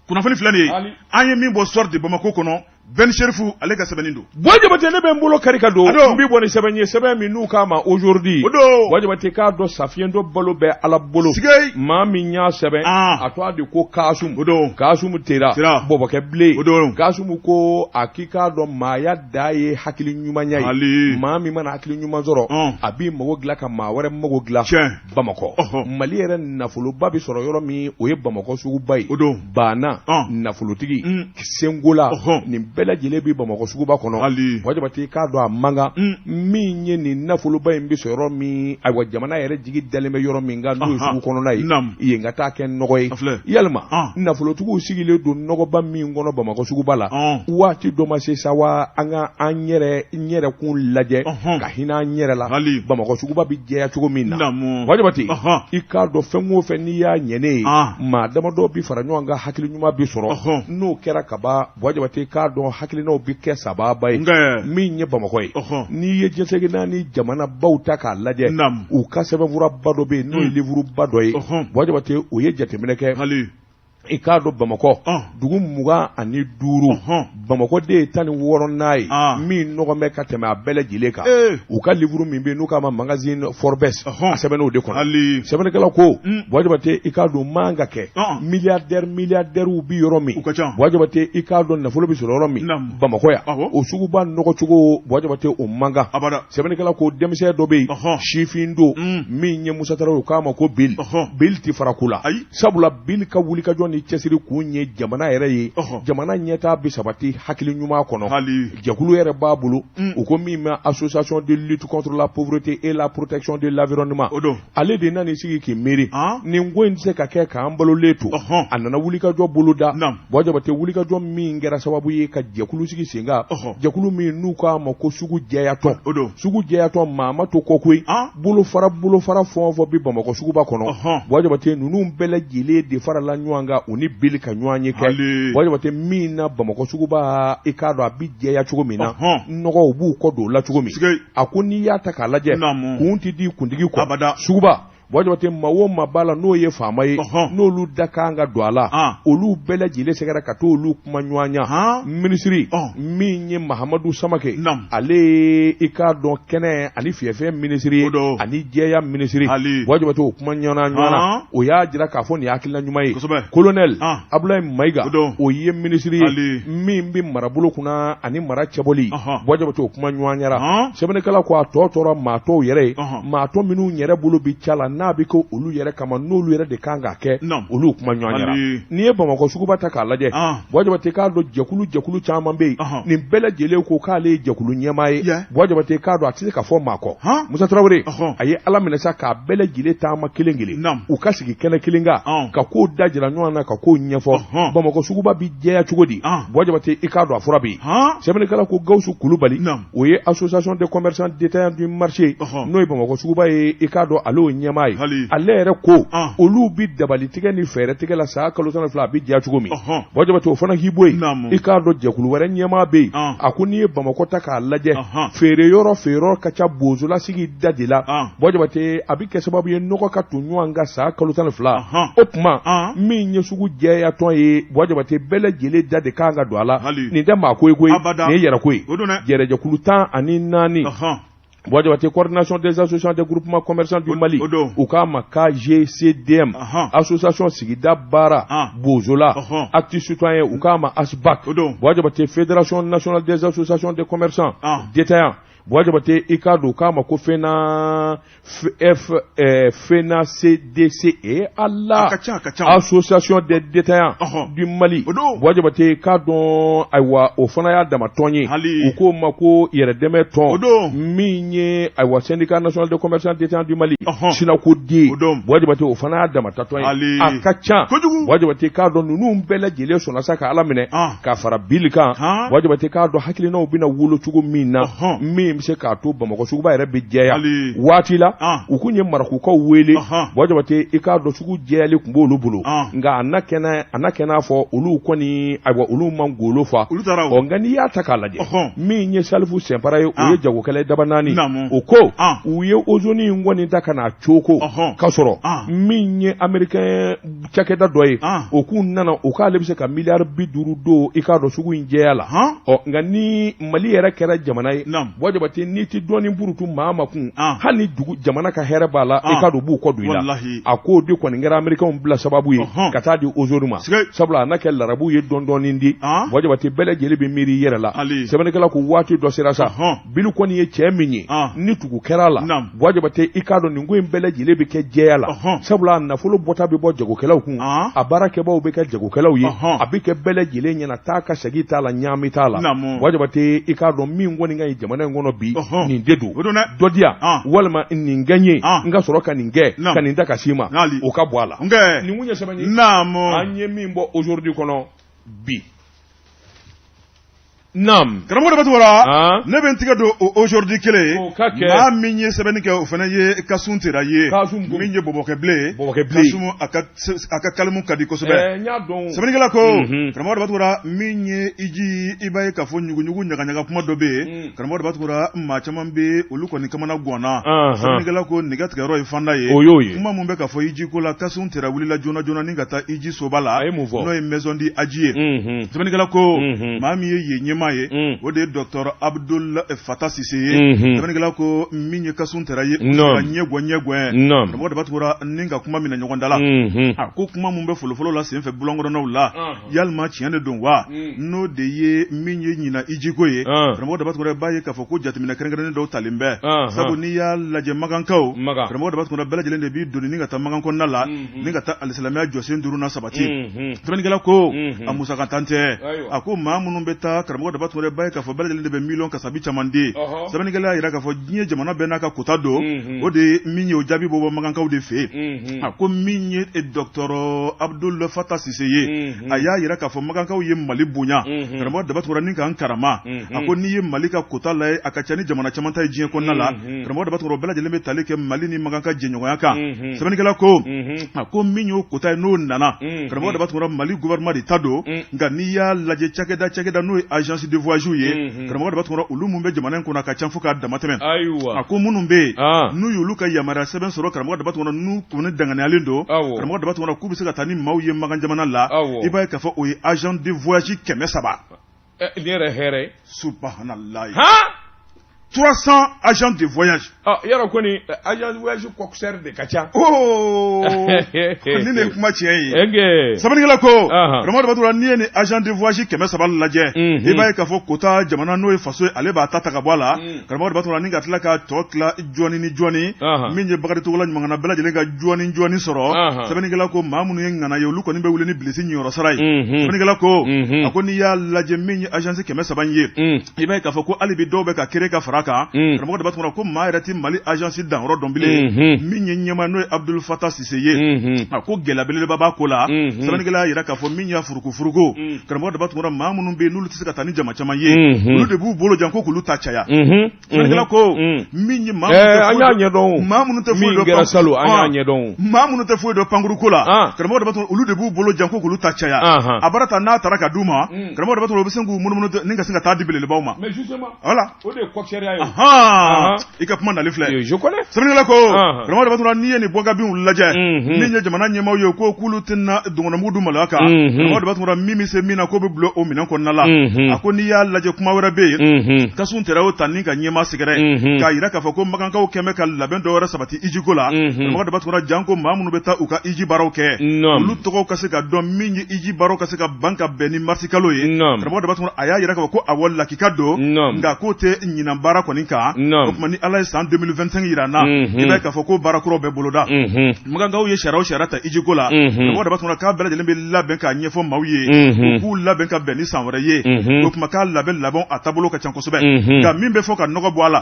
Speaker 2: kunnafoni filɛ nin ye an ye min bɔ Soir de Bamako kɔnɔ Ben Sherifu ale ka sɛbɛnni don.
Speaker 1: Buwa Jabate ne bɛ n bolo kari ka don. N bɛ bɔ ni sɛbɛn ye sɛbɛn min n'u k'a ma aujourd'hui.
Speaker 2: O don.
Speaker 1: Buwa Jabate k'a dɔn safiyɛntɔ balo bɛ Ala bolo.
Speaker 2: Sigei.
Speaker 1: Maa min y'a sɛbɛn. A tɔgɔ de ko Kasumu.
Speaker 2: O don.
Speaker 1: Kasumu Tera.
Speaker 2: Tera.
Speaker 1: Bɔbɔkɛ bilen.
Speaker 2: O don.
Speaker 1: Kasumu ko a k'i k'a dɔn maaya dan ye hakili ɲumanya ye.
Speaker 2: Ali.
Speaker 1: Maa min mana hakili ɲuman sɔrɔ. A b'i mago dilan ka maa wɛrɛ mago dilan.
Speaker 2: Tiɲɛ.
Speaker 1: Bamakɔ. Mali yɛrɛ nafoloba bɛ sɔrɔ yɔrɔ min o ye Bamakɔ suguba ye.
Speaker 2: O don.
Speaker 1: Baana nafolotigi senkola nin bɛɛ lajɛlen bɛ Bamakɔ suguba kɔnɔ Buwa Jabate k'a dɔn a man kan min ye nin nafoloba in bɛ sɔrɔ yɔrɔ min ayiwa jamana yɛrɛ jigi dalen bɛ yɔrɔ min kan n'o ye sugu kɔnɔna ye yen ka taa kɛ nɔgɔ ye yalima nafolotigiw sigilen don nɔgɔba min kɔnɔ Bamakɔ suguba la waati dɔ ma se sa wa an ka an yɛrɛkun lajɛ ka hinɛ an yɛrɛ la Bamakɔ suguba bɛ jɛya cogo min na Buwa Jabate i k'a dɔn fɛn o fɛn n'i y'a ɲɛ ne ye maa damadɔ bɛ fara ɲɔgɔn kan hakili ɲuman bɛ sɔrɔ n'o kɛra kaban Buwa Jabate k'a dɔn hakilinaw bɛ kɛ sababa ye min ye Bamakɔ ye n'i ye diɲɛ naani jamanabaw ta k'a lajɛ u ka sɛbɛnfuraba dɔ bɛ yen n'o ye livuruba dɔ ye Buwa Jabate o ye jateminɛ kɛ i k'a dɔn Bamakɔ dugu 25 Bamakɔ de ye 16nan ye min nɔgɔ bɛ ka tɛmɛ a bɛɛ lajɛlen kan u ka livuru min bɛ yen n'u k'a ma magazine Forbes a sɛbɛnn'o de kɔnɔ sɛbɛnnikɛla ko Buwa Jabate i k'a dɔn man ka kɛ milliardaire milliardairew bɛ yɔrɔ min Buwa Jabate i k'a dɔn nafolo bɛ sɔrɔ yɔrɔ min Bamakɔ yan o suguba nɔgɔcogo Buwa Jabate o man kan sɛbɛnnikɛla ko denmisɛn dɔ bɛ yen sifin don min ye Musa Tarawele u k'a ma ko Bill Bill tɛ fara ko la sabula Bill ka wulikajɔ ni ni cɛsiri kun ye jamana yɛrɛ ye, jamana ɲɛtaa bɛ sabati hakili ɲuman kɔnɔ. Jɛkulu yɛrɛ b'a bolo, u ko min ma association de lutte contre la pauvreté et la protection de l'environnement. Ale de nana sigi k'i miiri, nin ko in tɛ se ka kɛ k'an balolen to. A nana wulikajɔ boloda. Buwa Jabate, wulikajɔ min kɛra sababu ye ka jɛkulu sigi sen kan, jɛkulu min n'u k'a ma ko sugu jɛyatɔn. Sugu jɛyatɔn, maa ma to kɔ koyi. Bolofara bolofara fɛn o fɛn bɛ Bamakɔ suguba kɔnɔ, Buwa Jabate, ninnu bɛɛ lajɛlen de farala ɲɔgɔn kan, u ni Bili ka ɲɔgɔn ye kɛ. Buwa Jabate, min na Bamakɔ suguba, i k'a dɔn a bɛ jɛya cogo min na, nɔgɔw b'u kɔ don o la cogo min. A ko n'i y'a ta k'a lajɛ, kun tɛ di kuntigi kɔ
Speaker 2: abada.
Speaker 1: Suguba, Buwa Jabate, maa o maa b'a la n'o ye faama ye, n'olu da kan ka don a la, olu bɛɛ lajɛlen sɛgɛrɛ ka t'olu kuma ɲɔgɔnya. Minisiri min ye Mahamadu Samake, ale ye i k'a dɔn kɛnɛ ani fiyɛfɛn minisiri ye ani jɛya minisiri, Buwa Jabate, o kuma ɲɔgɔn na, o y'a jira k'a fɔ nin ye hakilina ɲuman ye. Kolonɛli Abulayi Mayiga, o ye minisiri ye min bɛ marabolo kunna ani mara cɛbɔli. Buwa Jabate, o kuma ɲɔgɔnyara. Sɛbɛnnikɛla ko a tɔ tora maa tɔw yɛrɛ ye, maa tɔ minnu yɛrɛ bolo bɛ ca la n'a bɛ kɛ olu yɛrɛ kama, n'olu yɛrɛ de kan k'a kɛ, olu kuma ɲɔgɔnyara. N'i ye Bamakɔ suguba ta k'a lajɛ, Buwa Jabate, k'a dɔn jɛkulu jɛkulu caman bɛ yen, nin bɛɛ lajɛlen ko k'ale ye jɛkulu ɲɛmaa ye. Buwa Jabate, k'a dɔn a tɛ se ka fɔ maa kɔ. Musa Tarawele, a ye Ala minɛ sa k'a bɛɛ lajɛlen taama kelen kelen, u ka sigi kɛnɛ kelen kan ka kow dajira ɲɔgɔn na, ka kow ɲɛfɔ. Bamakɔ suguba bɛ jɛya cogo di? Buwa Jabate, i k'a dɔn a fura bɛ yen. Sɛbɛnnikɛla ko Gawusu Kulubali, o ye association des commerçants détaillants du marché, n'o ye Bamakɔ suguba ye, i k'a dɔn ale y'o ɲɛmaa ye. Ale yɛrɛ ko olu bɛ dabalitigɛ ni fɛɛrɛtigɛ la san kalo 12 a bɛ jɛya cogo min. Buwa Jabate, o fana k'i bɔ yen, i k'a dɔn jɛkulu wɛrɛ ɲɛmaa bɛ yen. A ko n'i ye Bamakɔ ta k'a lajɛ, feere yɔrɔ feere yɔrɔ ka ca bozolasigi da de la. Buwa Jabate, a bɛ kɛ sababu ye nɔgɔ ka ton ɲɔgɔn kan san kalo 12. O tuma min ye sugu jɛyatɔn ye, Buwa Jabate, bɛɛ lajɛlen da de kan ka don a la. Nin tɛ maa ko ye koyi, nin ye yɛrɛ ko ye. Yɛrɛjɛkulu 14, Buwa Jabate, coordination des associations des groupements commerçants du Mali, u k'a ma KGCDM, association sigida baara bozola, acte citoyen, u k'a ma ASBAC, Buwa Jabate, fédération nationale des associations des commerçants détaillants, Buwa Jabate, i k'a dɔn u k'a ma ko FENA F FENA CDC et Allah, association des détaillants du Mali. Buwa Jabate, k'a dɔn ayiwa o fana y'a dama tɔn ye, u k'o ma ko yɛrɛdɛmɛ tɔn, min ye ayiwa syndicat national des commerçants détaillants du Mali, SYNACODE. Buwa Jabate, o fana y'a dama tɔn ye, a ka ca. Buwa Jabate, k'a dɔn ninnu bɛɛ lajɛlen sɔnna sa ka Ala minɛ ka fara Bili kan. Buwa Jabate, k'a dɔn hakilinaw bɛna wolo cogo min na, min bɛ se k'a to Bamakɔ suguba yɛrɛ bɛ jɛya. Waati la u kun ye Marakukaw wele. Buwa Jabate, i k'a dɔn sugu jɛyali tun b'olu bolo, nka a na kɛ n'a fɔ olu kɔni, ayiwa, olu ma golo fa. Ɔ nka n'i y'a ta k'a lajɛ, min ye Salifu Sɛnpara ye, o ye jagokɛla daba naani, o ko u ye Ozone in kɔni ta ka n'a coko, k'a sɔrɔ min ye américain cakɛda dɔ ye, o k'u nana, o k'ale bɛ se ka miliyari 50 don, i k'a dɔn sugu in jɛya la. Ɔ nka ni Mali yɛrɛ kɛra jamana ye, Buwa Jabate, n'i tɛ dɔɔnin burutu maa ma kun, hali ni dugu jamana ka hɛrɛ b'a la, i k'a dɔn u b'u kɔ don i la. A k'o de kɔni kɛra américains bila sababu ye ka taa di Ozone ma, sabula a n'a kɛ larabuw ye dɔɔnin dɔɔnin di. Buwa Jabate, bɛɛ lajɛlen bɛ miiri i yɛrɛ la. Sɛbɛnnikɛla ko waati dɔ sera sa, Bili kɔni ye cɛ min ye, ni tugu kɛra a la, Buwa Jabate, i k'a dɔn nin ko in bɛɛ lajɛlen bɛ kɛ jɛya la, sabula a nafolo bɔta bɛ bɔ jagokɛlaw kun, a baarakɛbaaw bɛ kɛ jagokɛlaw ye, a bɛ kɛ bɛɛ lajɛlen ɲɛna, taa ka segin t'a la, ɲaami t'a la. Buwa Jabate, i k'a dɔn min kɔni ka ɲi jamana in kɔnɔ bi, nin de don. Dɔ di yan walima nin kɛ n ye, n ka sɔrɔ ka nin kɛ, ka nin ta ka s'i ma, o ka bɔ a la. Nin kun ye sɛbɛn ye an ye min bɔ Aujourd'hui kɔnɔ bi. Naam.
Speaker 2: Karamɔgɔ Daba Tunkara, ne bɛ n tigɛ don o Aujourd'hui kelen ye.
Speaker 1: O ka kɛ.
Speaker 2: Maa min ye sɛbɛnni kɛ, o fana ye Kasum Tera ye.
Speaker 1: Kasum
Speaker 2: min ye bɔbɔkɛ bilen ye.
Speaker 1: Bɔbɔkɛ bilen.
Speaker 2: Kasum a ka kalimu ka di kosɛbɛ.
Speaker 1: Ɛɛ n y'a dɔn.
Speaker 2: Sɛbɛnnikɛla ko. Karamɔgɔ Daba Tunkara, min ye hiji, i b'a ye k'a fɔ ɲuguɲugu ɲagaɲaga kuma dɔ bɛ yen. Karamɔgɔ Daba Tunkara, maa caman bɛ olu kɔni kamana ganna. Sɛbɛnnikɛla ko nɛgɛ tigɛyɔrɔ ye fanda ye.
Speaker 1: O y'o ye.
Speaker 2: Kuma min bɛ ka fɔ hiji ko la, Kasum Tera wulila joona joona ni ka taa hiji soba la.
Speaker 1: A ye mun fɔ?
Speaker 2: N'o ye maison du Hadj ye. Sɛbɛnnikɛla ko maa min ye yen ɲɛmaa ɲɛmaa ye, o de ye docteur Abdul Fatah Sise ye. Sɛbɛnnikɛla ko min ye Kasum Tera ye, ka ɲɛgɔ ɲɛgɔ, karamɔgɔ Daba Tunkara, ni ka kuma minɛ ɲɔgɔn da la. A ko kuma mun bɛ folofolo la senfɛ bɔlɔnkɔnɔnaw la, yalima tiɲɛ de don wa? N'o de ye min ye ɲina ijiko ye, karamɔgɔ Daba Tunkara, b'a ye k'a fɔ ko jateminɛ kɛrɛnkɛrɛnnen dɔw talen bɛ, sabu n'i y'a lajɛ makankaw, karamɔgɔ Daba Tunkara, bɛɛ lajɛlen de b'i doni ni ka taa Makan kɔnɔna la, ni ka taa alisilamɛya jɔsen duuru na sabati. Sɛbɛnnikɛla ko a musakantan tɛ. A ko maa minnu bɛ taa, karamɔgɔ Daba Tunkara, b'a ye k'a fɔ bɛɛ lajɛlen de bɛ miliyɔn kasabi caman di. Sɛbɛnnikɛla y'a jira k'a fɔ diɲɛ jamana bɛɛ n'a ka kota don. O de ye min ye, o jaabi bɔ makankaw de fɛ yen. A ko min ye docteur Abdul Fatah Sise ye, a y'a jira k'a fɔ makankaw ye Mali bonya, karamɔgɔ Daba Tunkara, ni k'an karama. A ko n'i ye Mali ka kota lajɛ, a ka ca ni jamana caman ta ye diɲɛ kɔnɔna la. Karamɔgɔ Daba Tunkara, bɛɛ lajɛlen bɛ tali kɛ Mali ni Makan ka jɛɲɔgɔnya kan. Sɛbɛnnikɛla ko, a ko min y'o kota ye, n'o nana, karamɔgɔ Daba Tunkara, Mali gouvernement de ta don. Nka n'i y'a lajɛ, cakɛda n'o ye agence de voyage ye, karamɔgɔ Daba Tunkara, olu mun bɛ jamana in kɔnɔ, a ka ca fo k'a damatɛmɛ. A ko minnu bɛ yen, n'u y'olu ka yamaruya sɛbɛn sɔrɔ, karamɔgɔ Daba Tunkara, n'u kɔni danganiyalen don, karamɔgɔ Daba Tunkara, k'u bɛ se ka taa ni maaw ye Makan jamana la, i b'a ye k'a fɔ o ye agent de voyage 300.
Speaker 1: Nin yɛrɛ hɛrɛ ye.
Speaker 2: Subahanallahi. 300 agents de voyage.
Speaker 1: Ah, yɔrɔ kɔni agent de voyage coxeur de ka ca.
Speaker 2: Oh, nin de ye kuma tiɲɛ ye. Sɛbɛnnikɛla ko, karamɔgɔ Daba Tunkara, n'i ye nin agent de voyage 300 lajɛ, i b'a ye k'a fɔ kota jamana n'o ye faso ye, ale b'a ta ta ka bɔ a la. Karamɔgɔ Daba Tunkara, ni ka tila ka tɔ tila jɔni ni jɔni, min ye Bakari Togola ɲuman bɛɛ lajɛlen ka jɔni jɔni sɔrɔ. Sɛbɛnnikɛla ko maa minnu ye ŋana ye, olu kɔni bɛ wuli ni bilisi niyɔrɔ sara ye. Sɛbɛnnikɛla ko, a ko n'i y'a lajɛ, min ye agence 300 in ye, i b'a ye k'a fɔ ko hali bi dɔw bɛ ka kere ka fara kan. Karamɔgɔ Daba Tunkara ko maa yɛrɛ tɛ Mali agence danyɔrɔ dɔn bilen. Min ye ɲɛmaa, n'o ye Abdul Fatah Sise ye, a ko gɛlɛya belebeleba b'a ko la. Sɛbɛnnikɛla y'a jira k'a fɔ min y'a furukufuruku, karamɔgɔ Daba Tunkara, maa minnu bɛ yen n'olu tɛ se ka taa ni jama caman ye, olu de b'u bolo jan ko k'olu ta caya. Sɛbɛnnikɛla ko min ye maa
Speaker 1: an y'a ɲɛdɔn
Speaker 2: maa minnu tɛ foyi
Speaker 1: dɔn kɛra salon, an y'a ɲɛdɔn.
Speaker 2: Maa minnu tɛ foyi dɔn pankuruko la, karamɔgɔ Daba Tunkara, olu de b'u bolo jan ko k'olu ta caya. A bara ta n'a taara ka d'u ma, karamɔgɔ Daba Tunkara, u bɛ se k'u munumunu ni ka sin ka taa di belebelebaw ma.
Speaker 1: Mais justement,
Speaker 2: voilà,
Speaker 1: o de ye coxeuriya ye.
Speaker 2: I ka kuma nali filɛ.
Speaker 1: Je connais.
Speaker 2: Sɛbɛnnikɛla ko, karamɔgɔ Daba Tunkara, n'i ye nin bɔkabinw lajɛ, min ye jamana ɲɛmaaw ye, ko k'olu tɛna dɔgɔnɔmugu dun maloya kan. Karamɔgɔ Daba Tunkara, min bɛ se min na, k'o bɛ bila o minɛn kɔnɔna la. A ko n'i y'a lajɛ, kuma wɛrɛ bɛ yen. Kasum Tera y'o ta ni ka ɲɛmaa sɛgɛrɛ, k'a jira k'a fɔ ko makankaw kɛn bɛ ka labɛn dɔ wɛrɛ sabati ijiko la. Karamɔgɔ Daba Tunkara, janko maa minnu bɛ taa u ka iji baaraw kɛ, olu tɔgɔw ka se ka dɔn, min ye iji baaraw ka se ka ban ka bɛn ni marisikalo ye. Karamɔgɔ Daba Tunkara, a y'a jira k'a fɔ ko awɔ, lakika don, nka k'o tɛ ɲinan baara kɔni kan. O tuma ni Ala ye san 2025 jira an na, i b'a ye k'a fɔ ko baara kuraw bɛ boloda. Makankaw ye sariya o sariya ta ijiko la, karamɔgɔ Daba Tunkara, k'a bɛɛ lajɛlen bɛ labɛn k'a ɲɛfɔ maaw ye, u k'u labɛn ka bɛn ni san wɛrɛ ye. O tuma k'a labɛn labɛn a taabolo ka ca kosɛbɛ. Nka min bɛ fɔ ka nɔgɔ bɔ a la,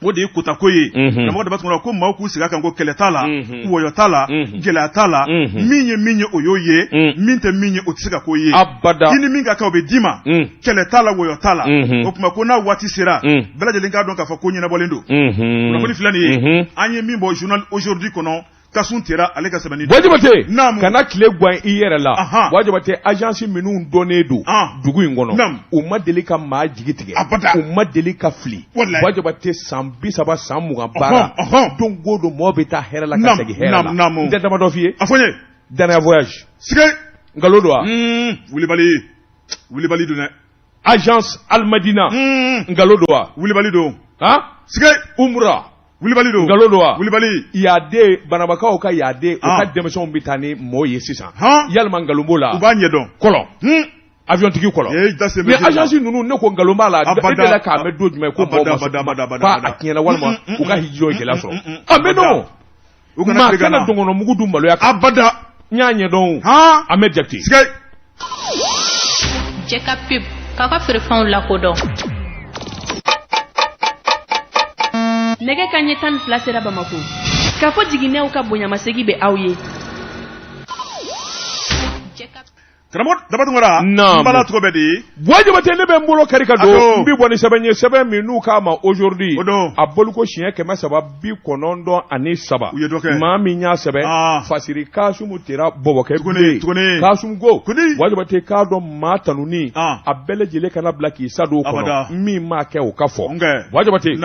Speaker 2: o de ye kotako ye. Karamɔgɔ Daba Tunkara ko maaw k'u sigi a kan ko kɛlɛ t'a la, wɔyɔ t'a la, gɛlɛya t'a la. Min ye min ye, o y'o ye. Min tɛ min ye, o tɛ se ka k'o ye.
Speaker 1: Abada.
Speaker 2: I ni min ka kan, o bɛ d'i ma. Kɛlɛ t'a la, wɔyɔ t'a la. O tuma ko n'a waati sera, bɛɛ lajɛlen k'a dɔn k'a fɔ ko ɲɛnabɔlen don. Kunnafoni filɛ nin ye, an ye min bɔ journal Aujourd'hui kɔnɔ, Kasum Tera ale ka sɛbɛnni.
Speaker 1: Buwa Jabate, kana tile gwan i yɛrɛ la. Buwa Jabate, agence minnu dɔnnen don dugu in kɔnɔ, u ma deli ka maa jigi tigɛ, u ma deli ka fili. Buwa Jabate, san 30, san 20 baara, don o don mɔgɔ bɛ taa hɛrɛ la ka segin hɛrɛ la. N tɛ damadɔ f'i ye.
Speaker 2: A fɔ n ye.
Speaker 1: Danaya voyage.
Speaker 2: Sigɛ.
Speaker 1: Nkalon don wa?
Speaker 2: Wulibali wulibali don dɛ.
Speaker 1: Agence Almadina. Nkalon don wa?
Speaker 2: Wulibali don.
Speaker 1: Han?
Speaker 2: Sigɛ.
Speaker 1: Umra.
Speaker 2: Wulibali don.
Speaker 1: Nkalon don wa?
Speaker 2: Wulibali.
Speaker 1: Yaden banabakaw ka yaden, u ka denmisɛnw bɛ taa ni mɔɔ ye sisan. Yalima nkalon b'o la?
Speaker 2: U b'a ɲɛdɔn.
Speaker 1: Kɔlɔn. Avion tigi kɔlɔn. Ni agence ninnu, ne ko nkalon b'a la. E delila k'a mɛn don jumɛn ko mɔgɔw ma k'a tiɲɛna walima u ka hiji ye gɛlɛya sɔrɔ? A mɛn non. Maa kana dɔngɔnɔmugu dun maloya
Speaker 2: kan. Abada.
Speaker 1: N y'a ɲɛdɔn o. Ahmed Jakite.
Speaker 2: Sigɛ.
Speaker 3: Jɛ ka pub k'aw ka feerefɛnw lakodɔn.
Speaker 4: Nɛgɛ kanɲɛ 12 sera Bamako. K'a fɔ jiginɛw ka bonyamasegi bɛ aw ye.
Speaker 2: Karamɔgɔ Daba Tunkara,
Speaker 1: n
Speaker 2: bala tɔgɔ bɛ di?
Speaker 1: Buwa Jabate, ne bɛ n bolo kari ka don, n bɛ bɔ ni sɛbɛn ye, sɛbɛn min n'u k'a ma Aujourd'hui, a boliko siɲɛ 393.
Speaker 2: U ye dɔ kɛ.
Speaker 1: Maa min y'a sɛbɛn, Fasiri Kasumu Tera bɔbɔkɛ bɛ yen. Kasumu ko, Buwa Jabate k'a dɔn maa tanuni, a bɛɛ lajɛlen kana bila k'i sa don o kɔnɔ, min m'a kɛ o ka fɔ. Buwa Jabate.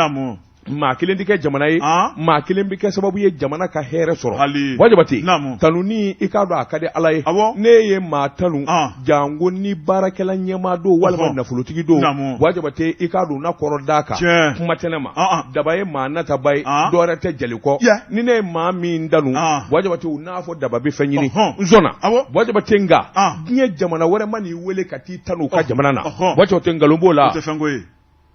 Speaker 1: Maa kelen tɛ kɛ jamana ye, maa kelen bɛ kɛ sababu ye jamana ka hɛrɛ sɔrɔ. Buwa Jabate, tanuni i k'a dɔn a ka di Ala ye, ne ye maa tanu janko ni baarakɛla ɲɛmaa don walima nafolotigi don. Buwa Jabate, i k'a dɔn na kɔrɔ d'a kan, kuma tɛ ne ma. Daba ye maa nataba ye, dɔwɛrɛ tɛ jali kɔ. Ni ne ye maa min tanu, Buwa Jabate, u n'a fɔ daba bɛ fɛn ɲini, n sɔnna. Buwa Jabate, nka diɲɛ jamana wɛrɛ man'i wele ka t'i tanu u ka jamana na, Buwa Jabate, nkalon b'o la.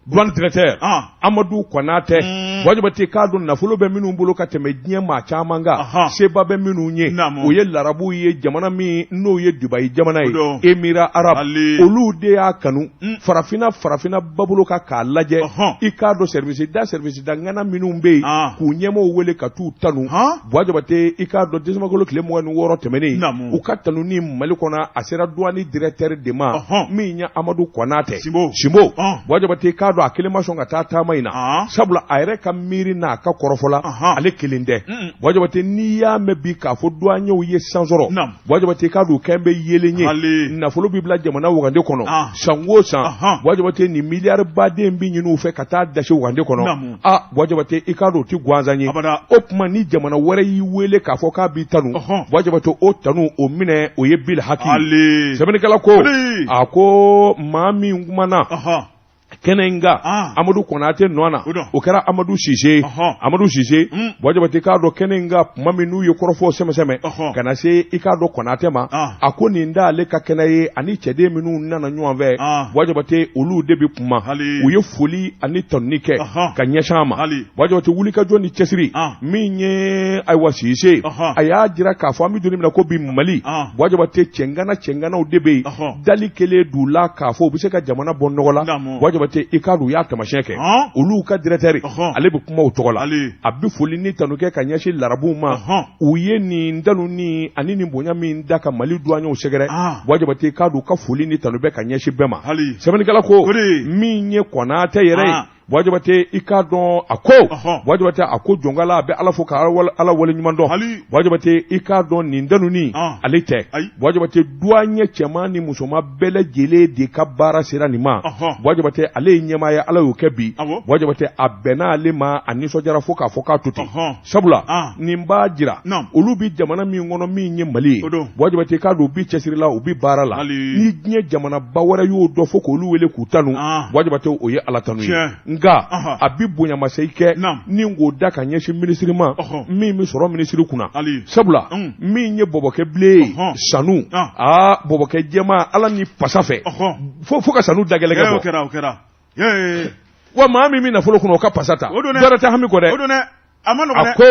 Speaker 1: Douane directeur Amadu Konatɛ, Buwa Jabate, k'a dɔn nafolo bɛ minnu bolo ka tɛmɛ diɲɛ maa caman kan, seba bɛ minnu ye, o ye larabuw ye, jamana min n'o ye Dubayi jamana ye, Émirats arabes, olu de y'a kanu farafinna farafinna babolo kan k'a lajɛ, i k'a dɔn service da service da ŋana minnu bɛ yen, k'u ɲɛmaaw wele ka t'u tanu. Buwa Jabate, i k'a dɔn décembre tile 26 tɛmɛnen, u ka tanuni Mali kɔnɔ, a sera douane directeur de ma, min ye Amadu Konatɛ Sinbo. Buwa Jabate, k'a dɔn a kelen ma sɔn ka taa taama in na, sabula a yɛrɛ ka miiri n'a ka kɔrɔfɔ la, ale kelen tɛ. Buwa Jabate, n'i y'a mɛn bi k'a fɔ douaniers ye san sɔrɔ, Buwa Jabate, k'a dɔn kɛn bɛ yeelen ye, nafolo bɛ bila jamana wagande kɔnɔ san o san. Buwa Jabate, nin miliyari baden bɛ ɲini u fɛ ka taa dasi wagande kɔnɔ. Aa, Buwa Jabate, i k'a dɔn o tɛ gansan ye. O tuma ni jamana wɛrɛ y'i wele k'a fɔ k'a b'i tanu, Buwa Jabate, o tanu o minɛ, o ye bil haki. Sɛbɛnnikɛla ko, a ko maa min kumana kɛnɛ in kan Amadu Konatɛ nɔ na, o kɛra Amadu Sise. Amadu Sise, Buwa Jabate, k'a dɔn kɛnɛ in kan tuma min n'u ye kɔrɔfɔ sɛmɛsɛmɛ ka na se i k'a dɔn Konatɛ ma, a ko nin t'ale ka kɛnɛ ye, ani cɛden minnu nana ɲɔgɔn fɛ, Buwa Jabate, olu de bɛ kuma. U ye foli ani tanuni kɛ ka ɲɛsin a ma. Buwa Jabate, wulikajɔ ni cɛsiri min ye, ayiwa, Sise a y'a jira k'a fɔ an bɛ don min na ko bi Mali, Buwa Jabate, cɛngana cɛnganaw de bɛ yen, dali kelen d'u la k'a fɔ u bɛ se ka jamana bɔ nɔgɔ la. Buwa Jabate, i k'a dɔn u y'a taamasiyɛn kɛ, olu ka directeur, ale bɛ kuma u tɔgɔ la, a bɛ foli ni tanu kɛ ka ɲɛsin larabuw ma. U ye nin tanuni ani nin bonya min da ka Mali douaniers sɛgɛrɛ, Buwa Jabate, k'a dɔn u ka foli ni tanu bɛ ka ɲɛsin bɛɛ ma. Sɛbɛnnikɛla ko min ye Konatɛ yɛrɛ ye, Buwa Jabate, i k'a dɔn a ko, Buwa Jabate, a ko jɔnkala a bɛ Ala fo ka Ala wale ɲuman dɔn. Buwa Jabate, i k'a dɔn nin tanuni ale tɛ. Buwa Jabate, douanier cɛman ni musoman bɛɛ lajɛlen de ka baara sera nin ma. Buwa Jabate, ale ye ɲɛmaa ye, Ala y'o kɛ bi. Buwa Jabate, a bɛnna ale ma, a nisɔndiyara fo k'a fɔ k'a to ten, sabula nin b'a jira olu bɛ jamana min kɔnɔ min ye Mali ye. Buwa Jabate, k'a dɔn u bɛ cɛsiri la, u bɛ baara la. Ni diɲɛ jamanaba wɛrɛ y'o dɔn fo k'olu wele k'u tanu, Buwa Jabate, o ye Ala tanu ye. Nka a bɛ bonyamasegin kɛ ni k'o da ka ɲɛsin minisiri ma min bɛ sɔrɔ minisiri kunna, sabula min ye bɔbɔkɛ bilen ye, sanu, aa, bɔbɔkɛ jɛma, Ala ni pasa fɛ fo ka sanu dagɛlɛkɛ
Speaker 2: bɔ.
Speaker 1: Wa maa min bɛ nafolo kunna, o ka pasa ta, dɔwɛrɛ tɛ hami kɔ dɛ.
Speaker 2: A
Speaker 1: ko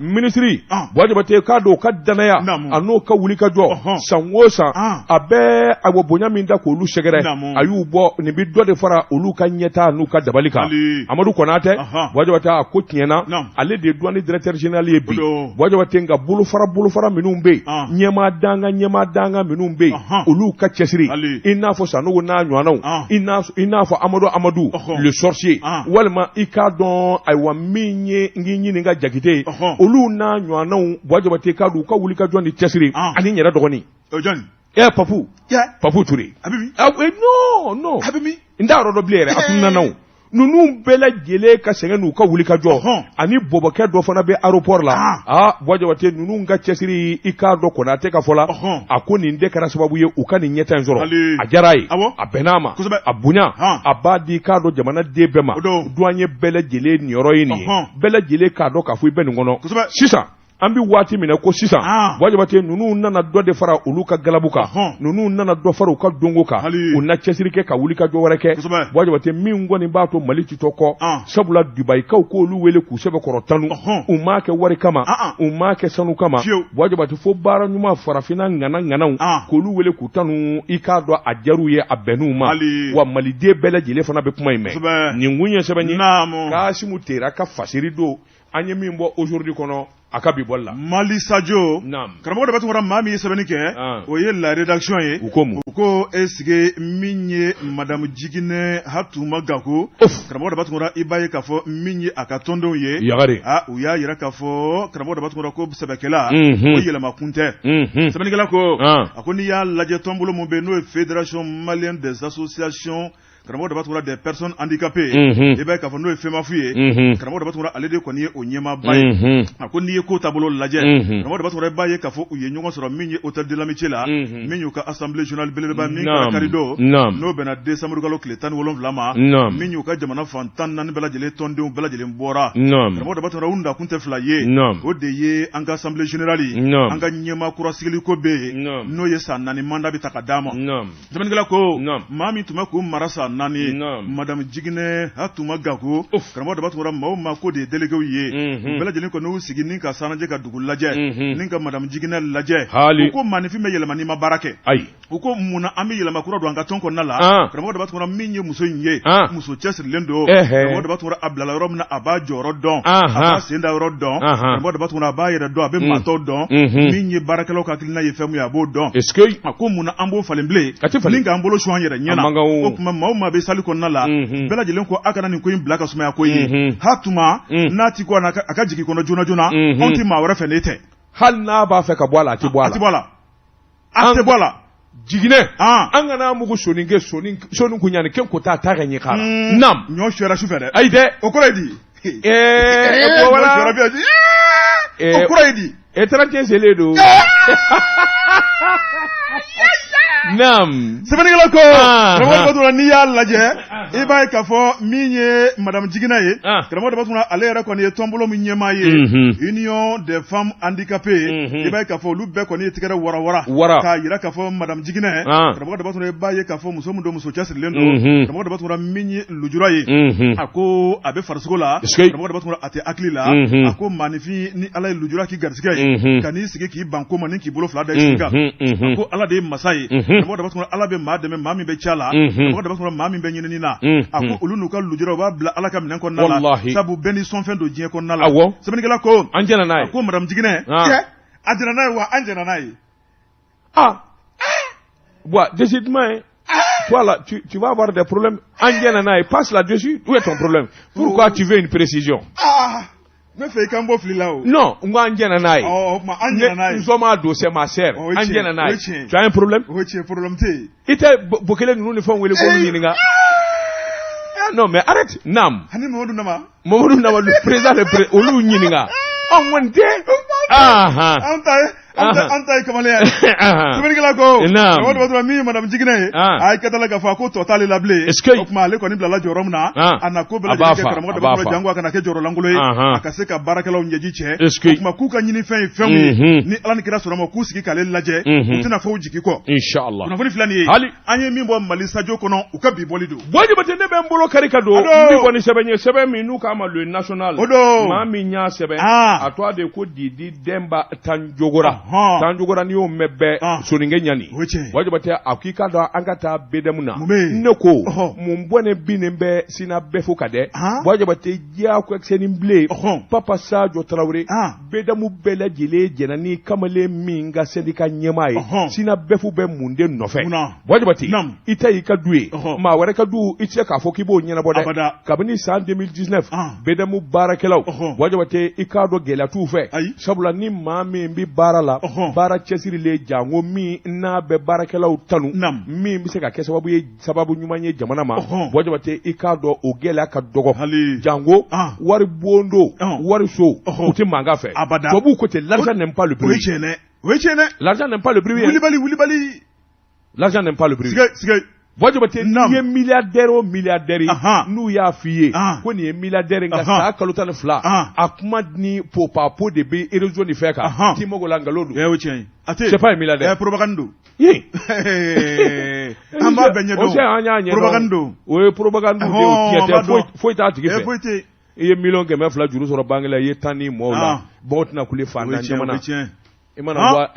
Speaker 1: minisiri, Buwa Jabate, k'a dɔn o ka dannaya a n'o ka wulikajɔ san o san, a bɛ a bonya min da k'olu sɛgɛrɛ, a y'u bɔ nin bɛ dɔ de fara olu ka ɲɛtaa n'u ka dabali kan. Amadu Konatɛ, Buwa Jabate, a ko tiɲɛ na, ale de ye douane directeur général ye bi. Buwa Jabate, nka bolofara bolofara minnu bɛ yen, ɲɛmaa dankan ɲɛmaa dankan minnu bɛ yen, olu ka cɛsiri, i n'a fɔ Sanogo n'a ɲɔgɔnnaw, i n'a fɔ Amadu Amadu le sorcier, walima i k'a dɔn, ayiwa, min ye n k'i ɲininka Jakite ye, olu n'a ɲɔgɔnnaw, Buwa Jabate, k'a dɔn u ka wulikajɔ ni cɛsiri, ani n yɛrɛ dɔgɔnin Papu Papu Ture. Non non, n t'a yɔrɔ dɔn bilen yɛrɛ, a tununna. Ninnu bɛɛ lajɛlen ka sɛgɛn n'u ka wulikajɔ, ani bɔbɔkɛ dɔ fana bɛ aéroport la. Aa, Buwa Jabate, ninnu ka cɛsiri, i k'a dɔn Konatɛ ka fɔ la, a ko nin de kɛra sababu ye u ka nin ɲɛtaa in sɔrɔ. A diyara a ye, a bɛnna a ma, a bonya a b'a di, k'a dɔn jamana den bɛɛ ma. Douanier bɛɛ lajɛlen niyɔrɔ ye nin ye, bɛɛ lajɛlen k'a dɔn k'a fɔ i bɛ nin kɔnɔ sisan. An bɛ waati min na ko sisan, Buwa Jabate, ninnu nana dɔ de fara olu ka galabu kan, ninnu nana dɔ fara u ka donko kan, u na cɛsiri kɛ ka wuli ka jɔ wɛrɛ kɛ, Buwa Jabate, min kɔni b'a to Mali ti to kɔ, sabula Dubayikaw k'olu wele k'u sɛbɛkɔrɔ tanu, u m'a kɛ wari kama, u m'a kɛ sanu kama, Buwa Jabate, fo baara ɲuman farafinna ŋana ŋanaw k'olu wele k'u tanu. I k'a dɔn a diyar'u ye, a bɛnn'u ma, wa maliden bɛɛ lajɛlen fana bɛ kuma in mɛn. Nin kun ye sɛbɛn ye Kasimu Tera ka fasiri don, an ye min bɔ Aujourd'hui kɔnɔ a ka bi bɔli la.
Speaker 2: Mali Sajo, karamɔgɔ Daba Tunkara, maa min ye sɛbɛnni kɛ, o ye la rédaction ye.
Speaker 1: U ko mun?
Speaker 2: U ko est-ce que min ye madame Jiginɛ Hatuma Gaku, karamɔgɔ Daba Tunkara, i b'a ye k'a fɔ min ye a ka tɔndenw ye,
Speaker 1: yagari,
Speaker 2: u y'a jira k'a fɔ karamɔgɔ Daba Tunkara ko sɛbɛkɛla, o yɛlɛma kun tɛ. Sɛbɛnnikɛla ko, a ko n'i y'a lajɛ tɔnbolo min bɛ yen n'o ye Fédération malienne des associations Karamɔgɔ Daba Tunkara des personnes handicapées i b'a ye k'a fɔ n'o ye FEMAF ye karamɔgɔ Daba Tunkara ale de kɔni ye o ɲɛmaaba ye a ko n'i ye ko taabolo lajɛ karamɔgɔ Daba Tunkara i b'a ye k'a fɔ u ye ɲɔgɔn sɔrɔ min ye hôtel de l'amitié la min y'u ka assemblée générale belebeleba min kɛra karidon n'o bɛnna décembre kalo tile 17 ma min y'u ka jamana fan 14 bɛɛ lajɛlen tɔndenw bɛɛ lajɛlen bɔra karamɔgɔ Daba Tunkara u nakun tɛ fila ye o de ye an ka assemblée générale an ka ɲɛmaa kura sigiliko bɛ yen n'o ye san 4 mandat bɛ ta ka d'a ma. Sɛbɛnnikɛla ko maa min tun bɛ k'u mara san 4 ye madame Jiginɛ Hatuma Gaku karamɔgɔ Daba Tunkara maa o maa ko de ye déléguéw ye u bɛɛ lajɛlen kɔni y'u sigi ni ka sanajɛ ka dugu lajɛ ni ka madame Jiginɛ lajɛ u ko maaninfin bɛ yɛlɛma n'i ma baara kɛ ayi u ko mun na an bɛ yɛlɛma kura don an ka tɔn kɔnɔna la karamɔgɔ Daba Tunkara min ye muso in ye muso cɛsirilen don karamɔgɔ Daba Tunkara a bilala yɔrɔ min na a b'a jɔyɔrɔ dɔn a b'a sen da yɔrɔ dɔn karamɔgɔ Daba Tunkara a b'a yɛrɛ dɔn a bɛ maa tɔw dɔn min ye baarakɛlaw ka hakilina ye fɛn min ye a b'o dɔn a ko mun na an b'o falen bilen ni k'an bolo su an yɛrɛ ɲɛ na o tuma maa o maa bɛ salle kɔnɔna la bɛɛ lajɛlen ko a kana nin ko in bila ka sumaya ko ye Hatuma n'a ti ko a ka jigin kɔnɔ joona joona anw tɛ maa wɛrɛ fɛ n'e tɛ
Speaker 1: hali n'a b'a fɛ ka bɔ a la a tɛ bɔ a la
Speaker 2: a tɛ bɔ a la a tɛ bɔ a la
Speaker 1: Jiginɛ an kana mugu soninke soni kun ɲani ke ko taa ta ka ɲɛ k'a la
Speaker 2: naam ɲɔ suyara su fɛ dɛ
Speaker 1: ayi dɛ
Speaker 2: o kɔrɔ ye di o kɔrɔ ye di
Speaker 1: e 31 selen don naam
Speaker 2: sɛbɛnnikɛla ko karamɔgɔ Daba Tunkara n'i y'a lajɛ i b'a ye k'a fɔ min ye madame Jiginɛ ye karamɔgɔ Daba Tunkara ale yɛrɛ kɔni ye tɔnbolo min ɲɛmaa ye union des femmes handicapées i b'a ye k'a fɔ olu bɛɛ kɔni ye tigɛrɛ warawara
Speaker 1: wara
Speaker 2: k'a jira k'a fɔ madame Jiginɛ karamɔgɔ Daba Tunkara i b'a ye k'a fɔ muso min don muso cɛsirilen don karamɔgɔ Daba Tunkara min ye lujura ye a ko a bɛ farisogo la karamɔgɔ Daba Tunkara a tɛ hakili la a ko maaninfin ni Ala ye lujura k'i garisɛgɛ ye ka n'i sigi k'i ban ko ma ni k'i bolo fila da i sen kan a ko Ala de ye masa ye karamɔgɔ Daba Tunkara Ala bɛ maa dɛmɛ maa min bɛ ca la karamɔgɔ Daba Tunkara maa min bɛ ɲinini na a ko olu n'u ka lujura u b'a bila Ala ka minɛn kɔnɔna la sabu bɛɛ n'i sɔnfɛn don diɲɛ kɔnɔna la sɛbɛnnikɛla ko
Speaker 1: an jɛnna n'a ye
Speaker 2: a ko madame Jiginɛ cɛ a jɛnna n'a ye wa an jɛnna n'a ye
Speaker 1: ah bon décidément hein. Toi là, tu vas avoir des problèmes. An jɛnna n'a ye, passe là-dessus. Où est ton problème? Pourquoi tu veux une précision?
Speaker 2: Ah, ne fɛ i ka n bɔ fili la o.
Speaker 1: Non, n ko an jɛnna n'a ye.
Speaker 2: Ɔ o tuma an jɛnna n'a ye.
Speaker 1: N sɔn don, c'est ma sœur.
Speaker 2: O ye
Speaker 1: An
Speaker 2: tiɲɛ,
Speaker 1: jɛnna n'a
Speaker 2: o
Speaker 1: ye.
Speaker 2: ye tiɲɛ.
Speaker 1: Tu as un problème?
Speaker 2: O ye tiɲɛ, problème tɛ yen.
Speaker 1: I tɛ Bokele ninnu ni fɛnw wele k'olu ɲininka. Ah non, mais arrête. Naam.
Speaker 2: Ani Mamadu Nama.
Speaker 1: Mamadu Nama, le président, olu ɲininka. Anw kɔni tɛ. Ah ah.
Speaker 2: An ta ye an ta ye kamalenya ye. Sɛbɛnnikɛla ko.
Speaker 1: Naam.
Speaker 2: Karamɔgɔ Daba Tunkara min ye madame Jiginɛ ye. A ye kɛta la k'a fɔ a ko tɔ t'ale la bilen.
Speaker 1: Est-ce que.
Speaker 2: O tuma ale kɔni bilala jɔyɔrɔ min na. A na ko bɛɛ
Speaker 1: A b'a
Speaker 2: lajɛlen kɛ
Speaker 1: fa,
Speaker 2: karamɔgɔ
Speaker 1: a
Speaker 2: Daba
Speaker 1: b'a
Speaker 2: Tunkara
Speaker 1: fa.
Speaker 2: jango a kana kɛ jɔyɔrɔlankolon ye. A ka se ka baarakɛlaw ɲɛji cɛ.
Speaker 1: Est-ce que.
Speaker 2: O tuma k'u ka ɲinifɛn ye fɛn min ye. Ni Ala ni kira sɔnna ma k'u sigi k'ale lajɛ. U tɛna fɔ u jigi kɔ.
Speaker 1: Inshallah.
Speaker 2: Kunnafoni filɛ nin ye.
Speaker 1: Hali.
Speaker 2: An ye min bɔ Mali Sajo kɔnɔ u ka bi bɔli don.
Speaker 1: Buwa Jabate ne bɛ n bolo kari ka don
Speaker 2: A don.
Speaker 1: n bɛ bɔ ni sɛbɛn ye sɛbɛn min n'u k'a ma le national.
Speaker 2: O don.
Speaker 1: Maa min y'a sɛbɛn. A tɔgɔ de ko Didi Denba Tanjogora. Tanjogora n'i y'o mɛn bɛɛ soninke ɲani.
Speaker 2: O ye tiɲɛ ye.
Speaker 1: Buwa Jabate a k'i k'a dɔn an ka taa BDM na.
Speaker 2: Mun bɛ yen?
Speaker 1: Ne ko mun bɔnɛ binnen bɛ SYNABEF kan dɛ. Buwa Jabate diyagoyakisɛnin bilen. Papa Sajo Tarawele. BDM bɛɛ lajɛlen jɛnna ni kamalen min ka syndicat ɲɛmaa ye. SYNABEF bɛ mun de nɔfɛ? Buwa Jabate i ta y'i ka du ye. Maa wɛrɛ ka du i tɛ se k'a fɔ k'i b'o ɲɛnabɔ dɛ. Kabini san 2019 BDM baarakɛlaw Buwa Jabate i k'a dɔn gɛlɛya t'u fɛ. Sabula ni maa min bɛ baara la baara cɛsirilen jango min n'a bɛ baarakɛlaw tanu min bɛ se ka kɛ sababu ye sababu ɲuman ye jamana ma Buwa Jabate i k'a dɔn o gɛlɛya ka dɔgɔ jango wari bon don wari so u tɛ mankan fɛ tubabuw ko ten l'argent n'aime pas le bruit.
Speaker 2: O ye tiɲɛ dɛ. O ye tiɲɛ dɛ.
Speaker 1: L'argent n'aime pas le bruit.
Speaker 2: Wulibali wulibali.
Speaker 1: L'argent n'aime pas le bruit.
Speaker 2: Sigɛ sigɛ.
Speaker 1: Buwa Jabate n'i ye milliardaire o milliardaire ye n'u y'a f'i ye ko nin ye milliardaire nka san kalo 12 a kuma ni popapo de bɛ réseau ni fɛn kan t'i mago la nkalon don.
Speaker 2: O ye tiɲɛ ye. A tɛ
Speaker 1: c'est pas un milliardaire.
Speaker 2: Propagande don.
Speaker 1: Ye.
Speaker 2: An b'a bɛɛ ɲɛdɔn.
Speaker 1: O cɛ an y'a ɲɛdɔn.
Speaker 2: Propagande don.
Speaker 1: O ye propagande de ye o tiɲɛ tɛ foyi t'a tigi fɛ.
Speaker 2: Foyi tɛ.
Speaker 1: I ye miliyɔn 200 juru sɔrɔ banque la i ye tan ni mɔɔw la mɔgɔw tɛna kule fantan jamana. I mana wa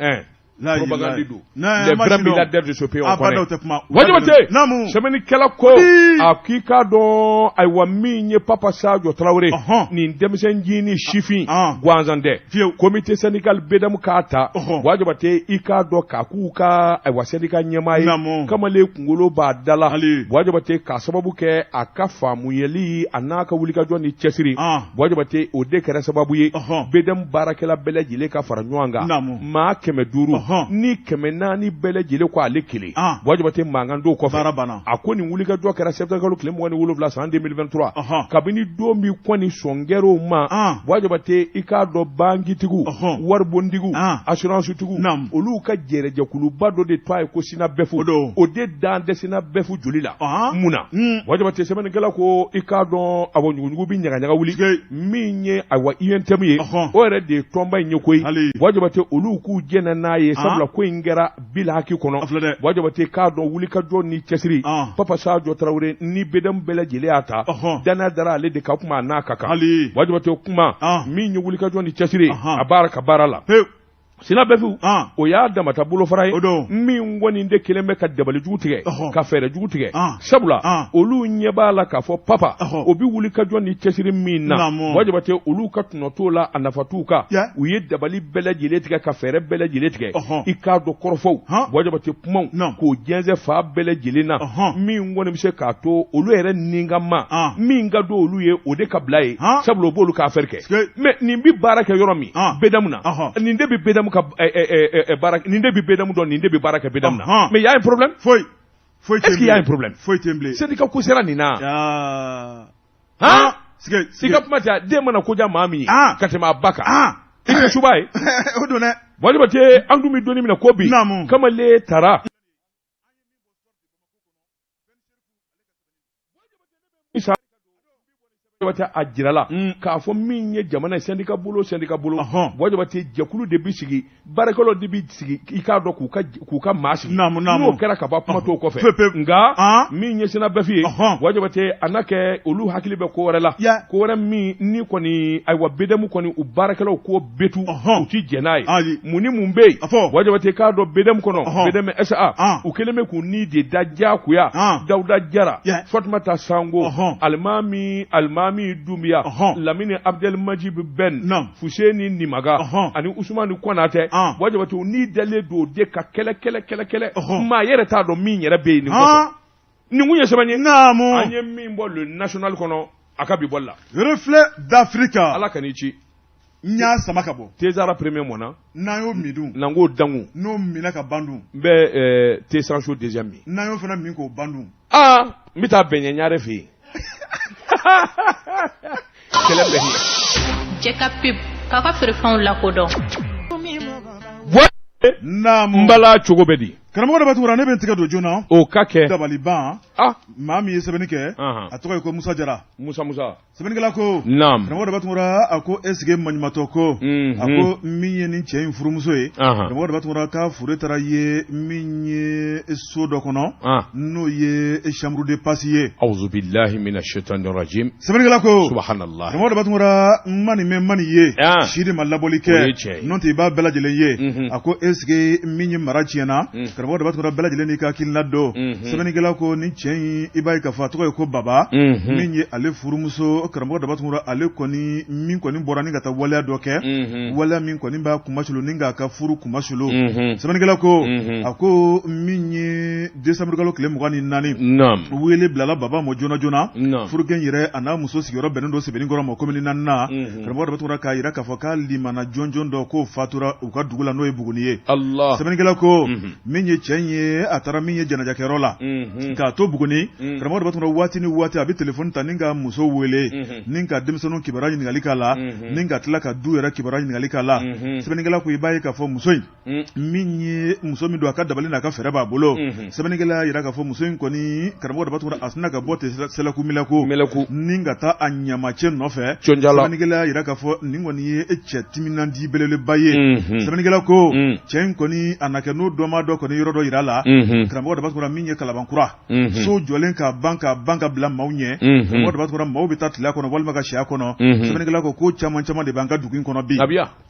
Speaker 1: propagande don. Les vrais milliardaires de ce pays on connaît. Buwa Jabate sɛbɛnnikɛla ko a k'i k'a dɔn ayiwa min ye Papa Sajo Tarawele nin denmisɛn sifin gansan tɛ comité syndical BDM k'a ta Buwa Jabate i k'a dɔn k'a k'u ka ayiwa syndicat ɲɛmaa ye kamalen kunkolo b'a da la Buwa Jabate k'a sababu kɛ a ka faamuyali a n'a ka wulikajɔ ni cɛsiri Buwa Jabate o de kɛra sababu ye BDM baarakɛla bɛɛ lajɛlen ka fara ɲɔgɔn kan maa 500 ni 400 bɛɛ lajɛlen ko ale kelen Buwa Jabate mankan t'o kɔfɛ a ko nin wulikajɔ kɛra septembre kalo tile 27 san 2023 kabini don min kɔni sɔn kɛr'o ma Buwa Jabate i k'a dɔn bankitigiw waribontigiw assurance-tigiw olu ka jɛrɛjɛkuluba dɔ de tɔgɔ ye ko SYNABEF o de dan tɛ SYNABEF joli la mun na Buwa Jabate sɛbɛnnikɛla ko i k'a dɔn awɔ ɲuguɲugu bɛ ɲagaɲaga wuli min ye ayiwa UNTM ye o yɛrɛ de ye tɔnba in ye koyi Buwa Jabate olu k'u jɛnna n'a ye sabula ko in kɛra bilhaki kɔnɔ Buwa Jabate k'a dɔn wulikajɔ ni cɛsiri Papa Sajo Tarawele ni BDM bɛɛ lajɛlen y'a ta danaya dara ale de kan kuma a n'a ka kan Buwa Jabate kuma min ye wulikajɔ ni cɛsiri a baara ka baara la SYNABEF o y'a damata bolofara ye min kɔni de kelen bɛ ka dabali jugu tigɛ ka fɛɛrɛ jugu tigɛ sabula olu ɲɛ b'a la k'a fɔ papa o bɛ wulikajɔ ni cɛsiri min na Buwa Jabate olu ka tɔnɔ t'o la a nafa t'u kan u ye dabali bɛɛ lajɛlen tigɛ ka fɛɛrɛ bɛɛ lajɛlen tigɛ i k'a dɔn kɔrɔfɔw Buwa Jabate kumaw k'o jɛnsɛn fan bɛɛ lajɛlen na min kɔni bɛ se k'a to olu yɛrɛ ni ka ma min ka di olu ye o de ka bila yen sabula o b'olu ka affaire kɛ mais nin bɛ baara kɛ yɔrɔ min BDM na nin de bɛ BDM ka baara nin de bɛ BDM dɔn nin de bɛ baara kɛ BDM na mais y a un problème
Speaker 2: foyi foyi
Speaker 1: est-ce qu'il y a un problème
Speaker 2: foyi tɛ bilen
Speaker 1: syndicat ko sera nin na han i ka kuma tɛ den mana ko diya maa min ye ka tɛmɛ a ba kan i kɛ suba ye
Speaker 2: o don dɛ
Speaker 1: Buwa Jabate an dun bɛ don min na ko bi kamalen taara Jabate a jirala k'a fɔ min ye jamana ye syndicat bolo syndicat bolo Buwa Jabate jɛkulu de bɛ sigi baarakɛlaw de bɛ sigi i k'a dɔn k'u ka maa sigi n'o kɛra ka ban kuma t'o kɔfɛ nka min ye SYNABEF ye Buwa Jabate a n'a kɛ olu hakili bɛ ko wɛrɛ la ko wɛrɛ min ni kɔni ayiwa BDM kɔni u baarakɛlaw ko betu u ti jɛn n'a ye mun ni mun bɛ yen Buwa Jabate k'a dɔn BDM kɔnɔ BDM SA u kɛlen bɛ k'u ni de da diyagoya Dawuda Jara Fatumata Sango Alimami Dunbiya Lamini Abdelmajid Ben Fuseni Nimaga ani Usumani Kɔnatɛ Buwa Jabate u ni dalen don de ka kɛlɛ kɛlɛ kɛlɛ kɛlɛ maa yɛrɛ t'a dɔn min yɛrɛ bɛ yen nin kɔsɔn nin kun ye sɛbɛn ye an ye min bɔ le national kɔnɔ a ka bi bɔli la
Speaker 2: Reflet d'Afrique
Speaker 1: Ala ka n'i ci
Speaker 2: n y'a sama ka bɔ
Speaker 1: Thé Zara premier mɔna
Speaker 2: n'an y'o min dun
Speaker 1: n'an k'o dangu
Speaker 2: n'o minna ka ban dun
Speaker 1: n bɛ thé sans chaud deuxième min
Speaker 2: n'an y'o fana min k'o ban dun
Speaker 1: aa n bɛ taa bɛɲɛ ɲare fɛ yen kɛlɛ bɛ ɲɛ
Speaker 3: Jɛ ka pub k'a ka feerefɛnw lakodɔn
Speaker 2: naamu
Speaker 1: n bala cogo bɛ di
Speaker 2: karamɔgɔ Daba Tunkara ne bɛ n tigɛ don joona
Speaker 1: o ka kɛ
Speaker 2: dabaliban
Speaker 1: ah
Speaker 2: maa min ye sɛbɛnni kɛ
Speaker 1: a
Speaker 2: tɔgɔ ye ko Musa Jara
Speaker 1: Musa Musa
Speaker 2: Sɛbɛnnikɛla ko
Speaker 1: naam
Speaker 2: karamɔgɔ Daba Tunkara a ko est ce que maɲumatɔ ko a ko min ye nin cɛ in furumuso ye karamɔgɔ Daba Tunkara k'a fure taara ye min ye so dɔ kɔnɔ n'o ye chambre de passe ye
Speaker 1: auzu billahi minash shaitani rajim
Speaker 2: sɛbɛnnikɛla ko
Speaker 1: subhanallah
Speaker 2: karamɔgɔ Daba Tunkara n ma nin mɛn n ma nin ye si de ma labɔli kɛ n'o tɛ i b'a bɛɛ lajɛlen ye a ko est ce que min ye mara tiɲɛna karamɔgɔ Daba Tunkara bɛɛ lajɛlen n'i ka hakilina don sɛbɛnnikɛla ko nin cɛ in i b'a ye k'a fɔ a tɔgɔ ye ko Baba min ye ale furumuso karamɔgɔ Daba Tunkara ale kɔni min kɔni bɔra ni ka taa waleya dɔ kɛ waleya min kɔni b'a kunmasulu ni k'a ka furu kunmasulu sɛbɛnnikɛla ko a ko min ye décembre kalo tile 24 wele bilala Baba ma joona joona furukɛ yɛrɛ a n'a muso sigiyɔrɔ bɛnnen don Sebenikɔrɔ ma commune naaninan karamɔgɔ Daba Tunkara k'a jira k'a fɔ k'a limana jɔnjɔn dɔ k'o fatura u ka dugu la n'o ye Buguni ye sɛbɛnnikɛla ko min ye cɛ in ye a taara min ye janajakɛyɔrɔ la k'a to Buguni karamɔgɔ Daba Tunkara waati ni waati a bɛ telefɔni ta ni ka muso wele ni ka denmisɛnninw kibaruya ɲininkali k'a la ni ka tila ka du yɛrɛ kibaruya ɲininkali k'a la sɛbɛnnikɛla ko i b'a ye k'a fɔ muso in min ye muso min don a ka dabali n'a ka fɛɛrɛ b'a bolo sɛbɛnnikɛla y'a jira k'a fɔ muso in kɔni karamɔgɔ Daba Tunkara a sinna ka bɔ ten sɛlɛku mɛlɛku ni ka taa a ɲamacɛ nɔfɛ sɛbɛnnikɛla y'a jira k'a fɔ nin kɔni ye cɛ timinandi belebeleba ye sɛbɛnnikɛla ko cɛ in kɔni a na kɛ n'o dɔnmaa dɔ kɔni yɔrɔ dɔ jira a la karamɔgɔ Daba Tunkara min ye Kalabankura so jɔlen ka ban ka ban ka bila maaw ɲɛ karamɔgɔ Daba Tunkara maaw bɛ taa tile a kɔnɔ walima ka si a kɔnɔ sɛbɛnnikɛla ko ko caman caman de b'an ka dugu in kɔnɔ bi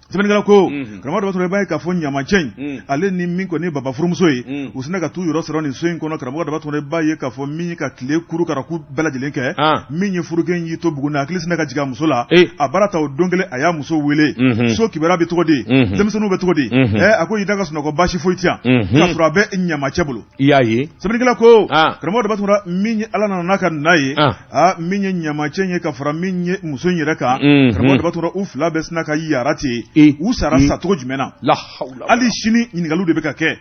Speaker 2: sɛbɛnnikɛla ko karamɔgɔ Daba Tunkara i b'a ye k'a fɔ ɲamacɛ in ale ni min kɔni ye Baba furumuso ye u sinna ka t'u yɔrɔ sɔrɔ nin so in kɔnɔ karamɔgɔ Daba Tunkara i b'a ye k'a fɔ min ye ka tile kurukaraku bɛɛ lajɛlen kɛ min ye furukɛ in y'i to Buguni hakili sinna ka jigin a muso la a baara ta o don kelen a y'a muso wele so kibaruya bɛ cogo di denmisɛnninw bɛ cogo di a ko y'i da ka sunɔgɔ baasi foyi tɛ yan k'a sɔrɔ a bɛ ɲamacɛ bolo
Speaker 1: i y'a ye
Speaker 2: sɛbɛnnikɛla ko karamɔgɔ Daba Tunkara min ye Ala nana n'a ka na ye min ye ɲamacɛ ye ka fara min ye muso in yɛrɛ kan karamɔgɔ Daba Tunkara u fila bɛɛ sinna ka yara ten U sara sacogo jumɛn na? Hali sini ɲininkaliw de bɛ ka kɛ.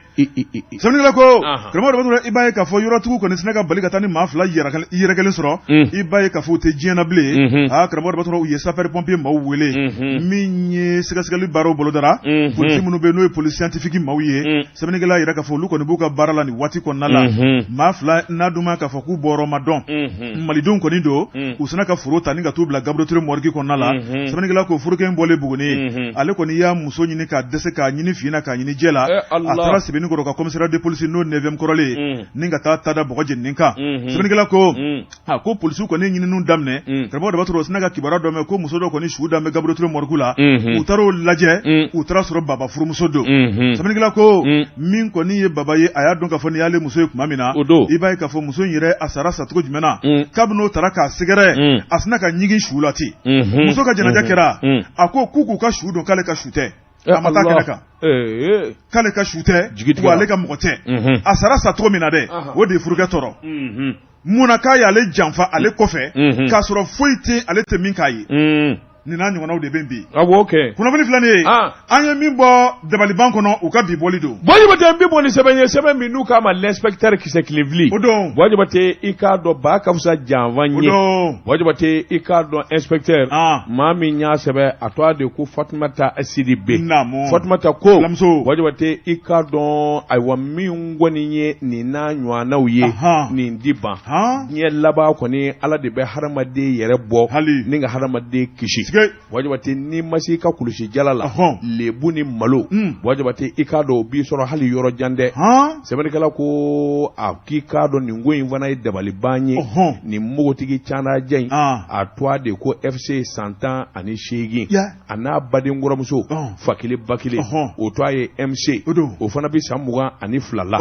Speaker 2: Sɛbɛnnikɛla ko, karamɔgɔ Daba Tunkara, i b'a ye k'a fɔ yɔrɔtigiw kɔni sinna ka bali ka taa ni maa 2 yɛrɛkɛlen sɔrɔ, i b'a ye k'a fɔ u tɛ diɲɛ na bilen. Aa karamɔgɔ Daba Tunkara, u ye sapeur pompier maaw wele, min ye sɛgɛsɛgɛli baaraw bolodara, polisi minnu bɛ yen n'o ye police scientifique maaw ye, sɛbɛnnikɛla yɛrɛ k'a fɔ olu kɔni b'u ka baara la nin waati kɔnɔna la. Maa 2 n'a dun ma k'a fɔ k'u bɔyɔrɔ ma dɔn, malidenw kɔni don, u sinna ka foro ta ni ka t'u bila Gabriel Touré morgue kɔnɔna la. Sɛbɛnnikɛla ko furukɛ in bɔlen Buguni, ale kɔni y'a muso ɲini k'a dɛsɛ, k'a ɲini fin na, k'a ɲini jɛ la, a taara Sebenikɔrɔ ka commissariat de police n'o 9e kɔrɔlen ni ka taa ta da bɔgɔ jeninen kan. Sɛbɛnnikɛla ko, a ko polisiw kɔni ɲininiw daminɛ, karamɔgɔ Daba Tunkara, u sinna ka kibaruya dɔ mɛn ko muso dɔ kɔni su dalen bɛ Gabriel Touré morgue la. U taara o lajɛ, u taara sɔrɔ Baba furumuso don. Sɛbɛnnikɛla ko min kɔni ye Baba ye, a y'a dɔn k'a fɔ nin y'ale muso ye tuma min na, i b'a ye k'a fɔ muso in yɛrɛ a sara sacogo jumɛn na? Kabini o taara k'a sɛgɛrɛ, a sinna ka ɲigin su la ten. Muso ka janaja kɛra, a ko k'u k'u ka su don, k'ale ka su tɛ, a ma taa kɛnɛ kan, k'ale ka su tɛ, wa ale ka mɔgɔ tɛ. A sara sacogo min na dɛ, o de ye furukɛ tɔɔrɔ. Mun na k'a y'ale janfa ale kɔfɛ, k'a sɔrɔ foyi tɛ ale tɛ min k'a ye? Nin n'a ɲɔgɔnnaw de bɛ bi.
Speaker 1: Awɔ kɛ.
Speaker 2: Kunnafoni filɛ nin ye, an ye min bɔ dabaliban kɔnɔ, u ka bi bɔli don.
Speaker 1: Buwa Jabate, n bɛ bɔ ni sɛbɛn ye, sɛbɛn min n'u k'a ma l'inspecteur kisɛ kelen fili.
Speaker 2: O don.
Speaker 1: Buwa Jabate, i k'a dɔn ba ka fisa janfa ye.
Speaker 2: O don.
Speaker 1: Buwa Jabate, i k'a dɔn inspecteur. Maa min y'a sɛbɛn, a tɔgɔ de ko Fatumata Sidibe.
Speaker 2: Naamu.
Speaker 1: Fatumata ko.
Speaker 2: Lamuso.
Speaker 1: Buwa Jabate, i k'a dɔn ayiwa min kɔni ye nin n'a ɲɔgɔnnaw ye. Nin di ban. Diɲɛ laban kɔni, Ala de bɛ hadamaden yɛrɛ bɔ.
Speaker 2: Hali.
Speaker 1: Ni ka hadamaden kisi. Buwa Jabate, n'i ma se i ka kulusi jala la, lebu ni malo, Buwa Jabate, i k'a dɔn o b'i sɔrɔ hali yɔrɔ jan dɛ. Sɛbɛnnikɛla ko a k'i k'a dɔn nin ko in fana ye dabaliban ye. Nin npogotigi canajɛ in, a tɔgɔ de ko FC san 18, a n'a baden kɔrɔmuso fa kelen ba kelen, o tɔgɔ ye MC, o fana bɛ san 22 la.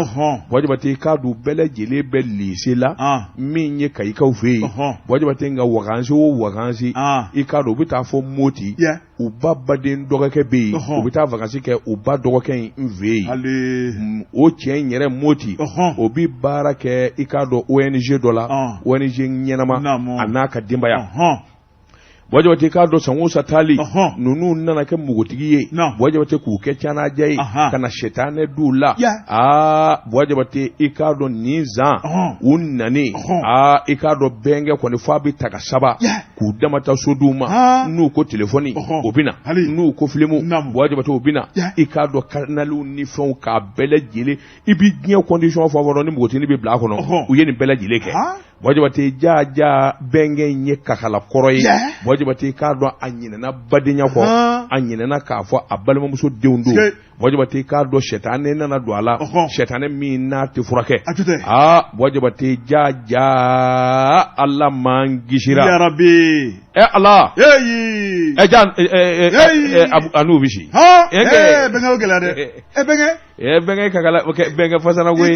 Speaker 1: Buwa Jabate, i k'a dɔn bɛɛ lajɛlen bɛ lycée la min ye Kayikaw fɛ yen. Buwa Jabate, nka vacances o vacances, i k'a dɔn u bɛ taa fɔ Moti, u ba baden dɔgɔkɛ bɛ yen, u bɛ taa vacances kɛ u ba dɔgɔkɛ in fɛ yen. O cɛ in yɛrɛ Moti, o bɛ baara kɛ i k'a dɔn ONG dɔ la, ONG ɲɛnama, a n'a ka denbaya. Buwa Jabate, k'a dɔn san o san taali, ninnu nana kɛ npogotigi ye. Buwa Jabate, k'u kɛ canajɛ ye ka na sɛtanɛ d'u la. Aa Buwa Jabate, i k'a dɔn nin zan u nani, aa i k'a dɔn bɛnkɛ kɔni f'a bɛ ta ka saba k'u damata so d'u ma. N'u ko telefɔni, o bɛ na, n'u ko filimu, Buwa Jabate, o bɛ na, i k'a dɔn kanaliw ni fɛnw k'a bɛɛ lajɛlen. I bɛ diɲɛ condition fɔ fɔ ni npogotigi bɛ bila a kɔnɔ, u ye nin bɛɛ lajɛlen kɛ. Buwa Jabate, ja ja bɛnkɛ in ye kakala kɔrɔ ye. Buwa Jabate, k'a dɔn a ɲinɛna badenya kɔ, a ɲinɛna k'a fɔ a balimamuso denw don. Buwa Jabate, k'a dɔn sɛtanɛ nana don a la, sɛtanɛ min n'a tɛ furakɛ. Aa Buwa Jabate, ja ja Ala m'an kisira.
Speaker 2: Yarabi.
Speaker 1: Ɛ Ala. Ɛ ja a n'u bɛ si.
Speaker 2: Bɛnkɛ o gɛlɛya dɛ. Ɛ bɛnkɛ.
Speaker 1: Ɛ bɛnkɛ kakala bɛnkɛ fasana koyi.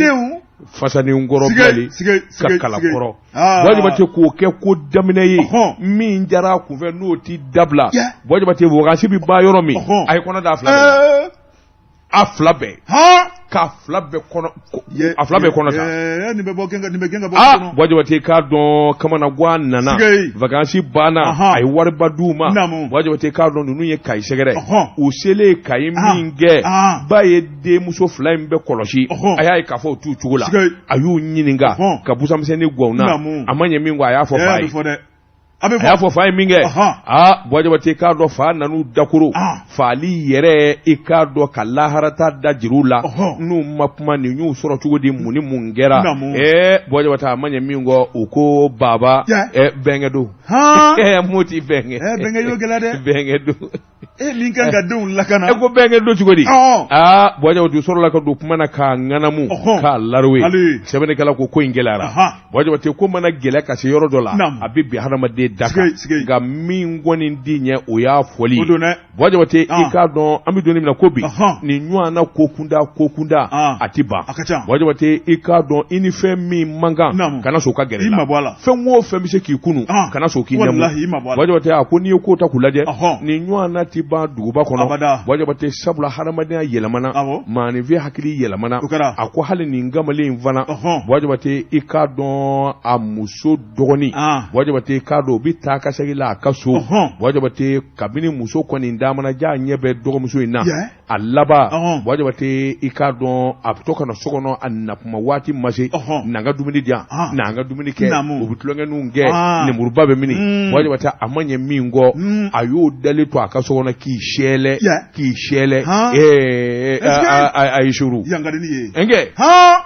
Speaker 1: Fasanin kɔrɔ bilali ka kalakɔrɔ Buwa Jabate k'o kɛ ko daminɛ ye min jara a kunfɛ n'o ti dabila. Buwa Jabate, vacances bɛ ban yɔrɔ min, a ye kɔnɔ da a fila bɛɛ, a fila bɛɛ, k'a fila bɛɛ kɔnɔ, a fila bɛɛ kɔnɔ
Speaker 2: ta. Nin bɛ bɔ nin bɛ gɛn ka bɔ. Aa
Speaker 1: Buwa Jabate, k'a dɔn kamanagan nana, vacances banna, a ye wariba d'u ma. Buwa Jabate, k'a dɔn ninnu ye Kayi sɛgɛrɛ. U selen Kayi min kɛ, ba ye denmuso fila in bɛɛ kɔlɔsi, a y'a ye k'a fɔ u t'u cogo la, a y'u ɲininka ka busamisɛnnin gɔn na, a ma ɲɛ min kɔ, a y'a fɔ fa ye. A y'a fɔ fa ye min kɛ, aa Buwa Jabate, k'a dɔn fa nan'u dakoro faali yɛrɛ, i k'a dɔn ka laharata da jiriw la, n'u ma kuma nin y'u sɔrɔ cogo di, mun ni mun kɛra? Ɛɛ Buwa Jabate, a ma ɲɛ min kɔ, u ko baba bɛnkɛ don, Moti
Speaker 2: bɛnkɛ, bɛnkɛ y'o gɛlɛya dɛ,
Speaker 1: bɛnkɛ don.
Speaker 2: E min kan ka denw lakana,
Speaker 1: e ko bɛnkɛ don cogo di? Aa Buwa Jabate, u sɔrɔla ka don kuma na k'a ŋanamu k'a larowe. Sɛbɛnnikɛla ko ko in gɛlɛyara. Buwa Jabate, ko mana gɛlɛya ka se yɔrɔ dɔ la, a bɛ bin hadamaden da kan, nka min kɔni di ɲɛ, o y'a fɔli ye. Buwa Jabate, i k'a dɔn an bɛ don min na ko bi, nin ɲɔgɔnna ko kunda ko kunda a tɛ ban. Buwa Jabate, i k'a dɔn i ni fɛn min man kan, kana sɔn ka gɛrɛ i la. Fɛn o fɛn bɛ se k'i kunu, kana sɔn k'i ɲɛ. Buwa Jabate, a ko n'i ye ko ta k'u lajɛ, nin ɲɔgɔnna tɛ ban duguba kɔnɔ.
Speaker 2: Abada.
Speaker 1: Buwa Jabate, sabula hadamadenya yɛlɛmana,
Speaker 2: Awɔ.
Speaker 1: maaninfin hakili yɛlɛmana.
Speaker 2: O kɛra.
Speaker 1: A ko hali nin kamalen in fana, Buwa Jabate, i k'a dɔn a muso dɔgɔnin, Buwa Jabate, i k'a dɔn o bɛ taa ka segin la a ka so. Buwa Jabate, kabini muso kɔni damana ja ɲɛ bɛ dɔgɔmuso in na, a laban, Buwa Jabate, i k'a dɔn a bɛ to ka na so kɔnɔ, a nakuma waati ma se, n'an ka dumuni di yan, n'an ka dumuni kɛ, u bɛ tulonkɛninw kɛ, lemuruba bɛ mini. Buwa Jabate, a ma ɲɛ min kɔ, a y'o dalen to a ka so kɔnɔ k'i sɛlɛ, k'i sɛlɛ, a ye suru nkɛ.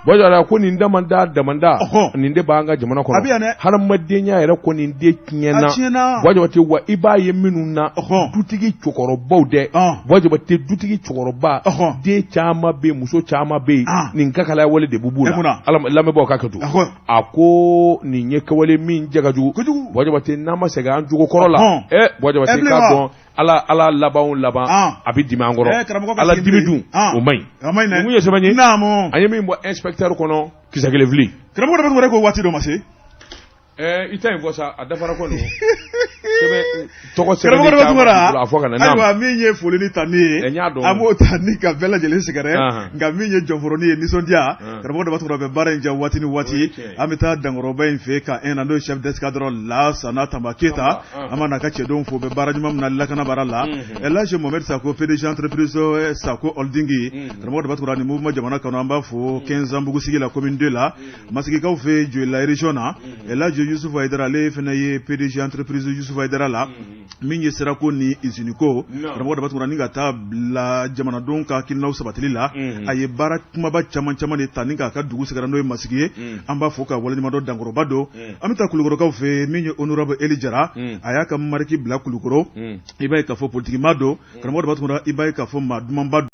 Speaker 1: Buwa Jabate ko nin damanda damanda nin de b'an ka jamana kɔnɔ, hadamadenya yɛrɛ kɔni de tiɲɛna. Buwa Jabate, wa i b'a ye minnu na, dutigi cɛkɔrɔbaw dɛ, Buwa Jabate, dutigi cɛkɔrɔba, den caman bɛ yen, muso caman bɛ yen, nin kakalaya wale de b'u la. Lamɛnbaaw ka kɛ to, a ko nin ye kɛwale min cɛ ka jugu. Buwa Jabate, n'an ma segin an jogo kɔrɔ la, Buwa Jabate, k'a dɔn ala ala laban o laban a bɛ dimi an kɔrɔ. Ala dimi dun, o man ɲi. Nin ye sɛbɛn ye an ye min bɔ Inspecteur kɔnɔ, kisɛ kelen fili.
Speaker 2: Karamɔgɔ Daba Tunkara, ko waati dɔ ma se.
Speaker 1: I ta in fɔ sa, a dafara kɔni, tɔgɔ
Speaker 2: sɛbɛn a fɔ ka na. Ayiwa, min ye foli ni tanu ye, an b'o ta ni ka bɛɛ lajɛlen sɛgɛrɛ. Nka min ye jɔnforoni ye, nisɔndiya, karamɔgɔ Daba Tunkara bɛ baara in diya waati ni waati. An bɛ taa dankɔrɔba in fɛ ka na, n'o ye chef d'escadron Lasana Tanba Keyita. An b'a n'a ka cɛdenw fo, bɛ baara ɲuman min na lakana baara la. Elhaji Mohamed Sako, PDG entreprise Sako Holding, karamɔgɔ Daba Tunkara ni mouvement jamana kanu, an b'a fo Kɛnzanbugu sigi la, commune 2 la, Masigikaw fɛ Joyila région na. Elhaji Yusufu Hayidara, ale fana ye PDG entreprise Yusufu Hayidara la. Min ye sirako ni usine ko, karamɔgɔ Daba Tunkara, ni ka taa bila jamanadenw ka hakilinaw sabatili la, a ye baara kumaba caman caman de ta ni k'a ka dugu sɛgɛrɛ, n'o ye Masigi ye. An b'a fo ka waleɲumandɔn, dankɔrɔba don. An bɛ taa Kulukɔrɔkaw fɛ. Min ye honorable Eli Jara, a y'a ka marque bila Kulukɔrɔ. I b'a ye k'a fɔ politikimaa don, karamɔgɔ Daba Tunkara, i b'a ye k'a fɔ maa dumanba.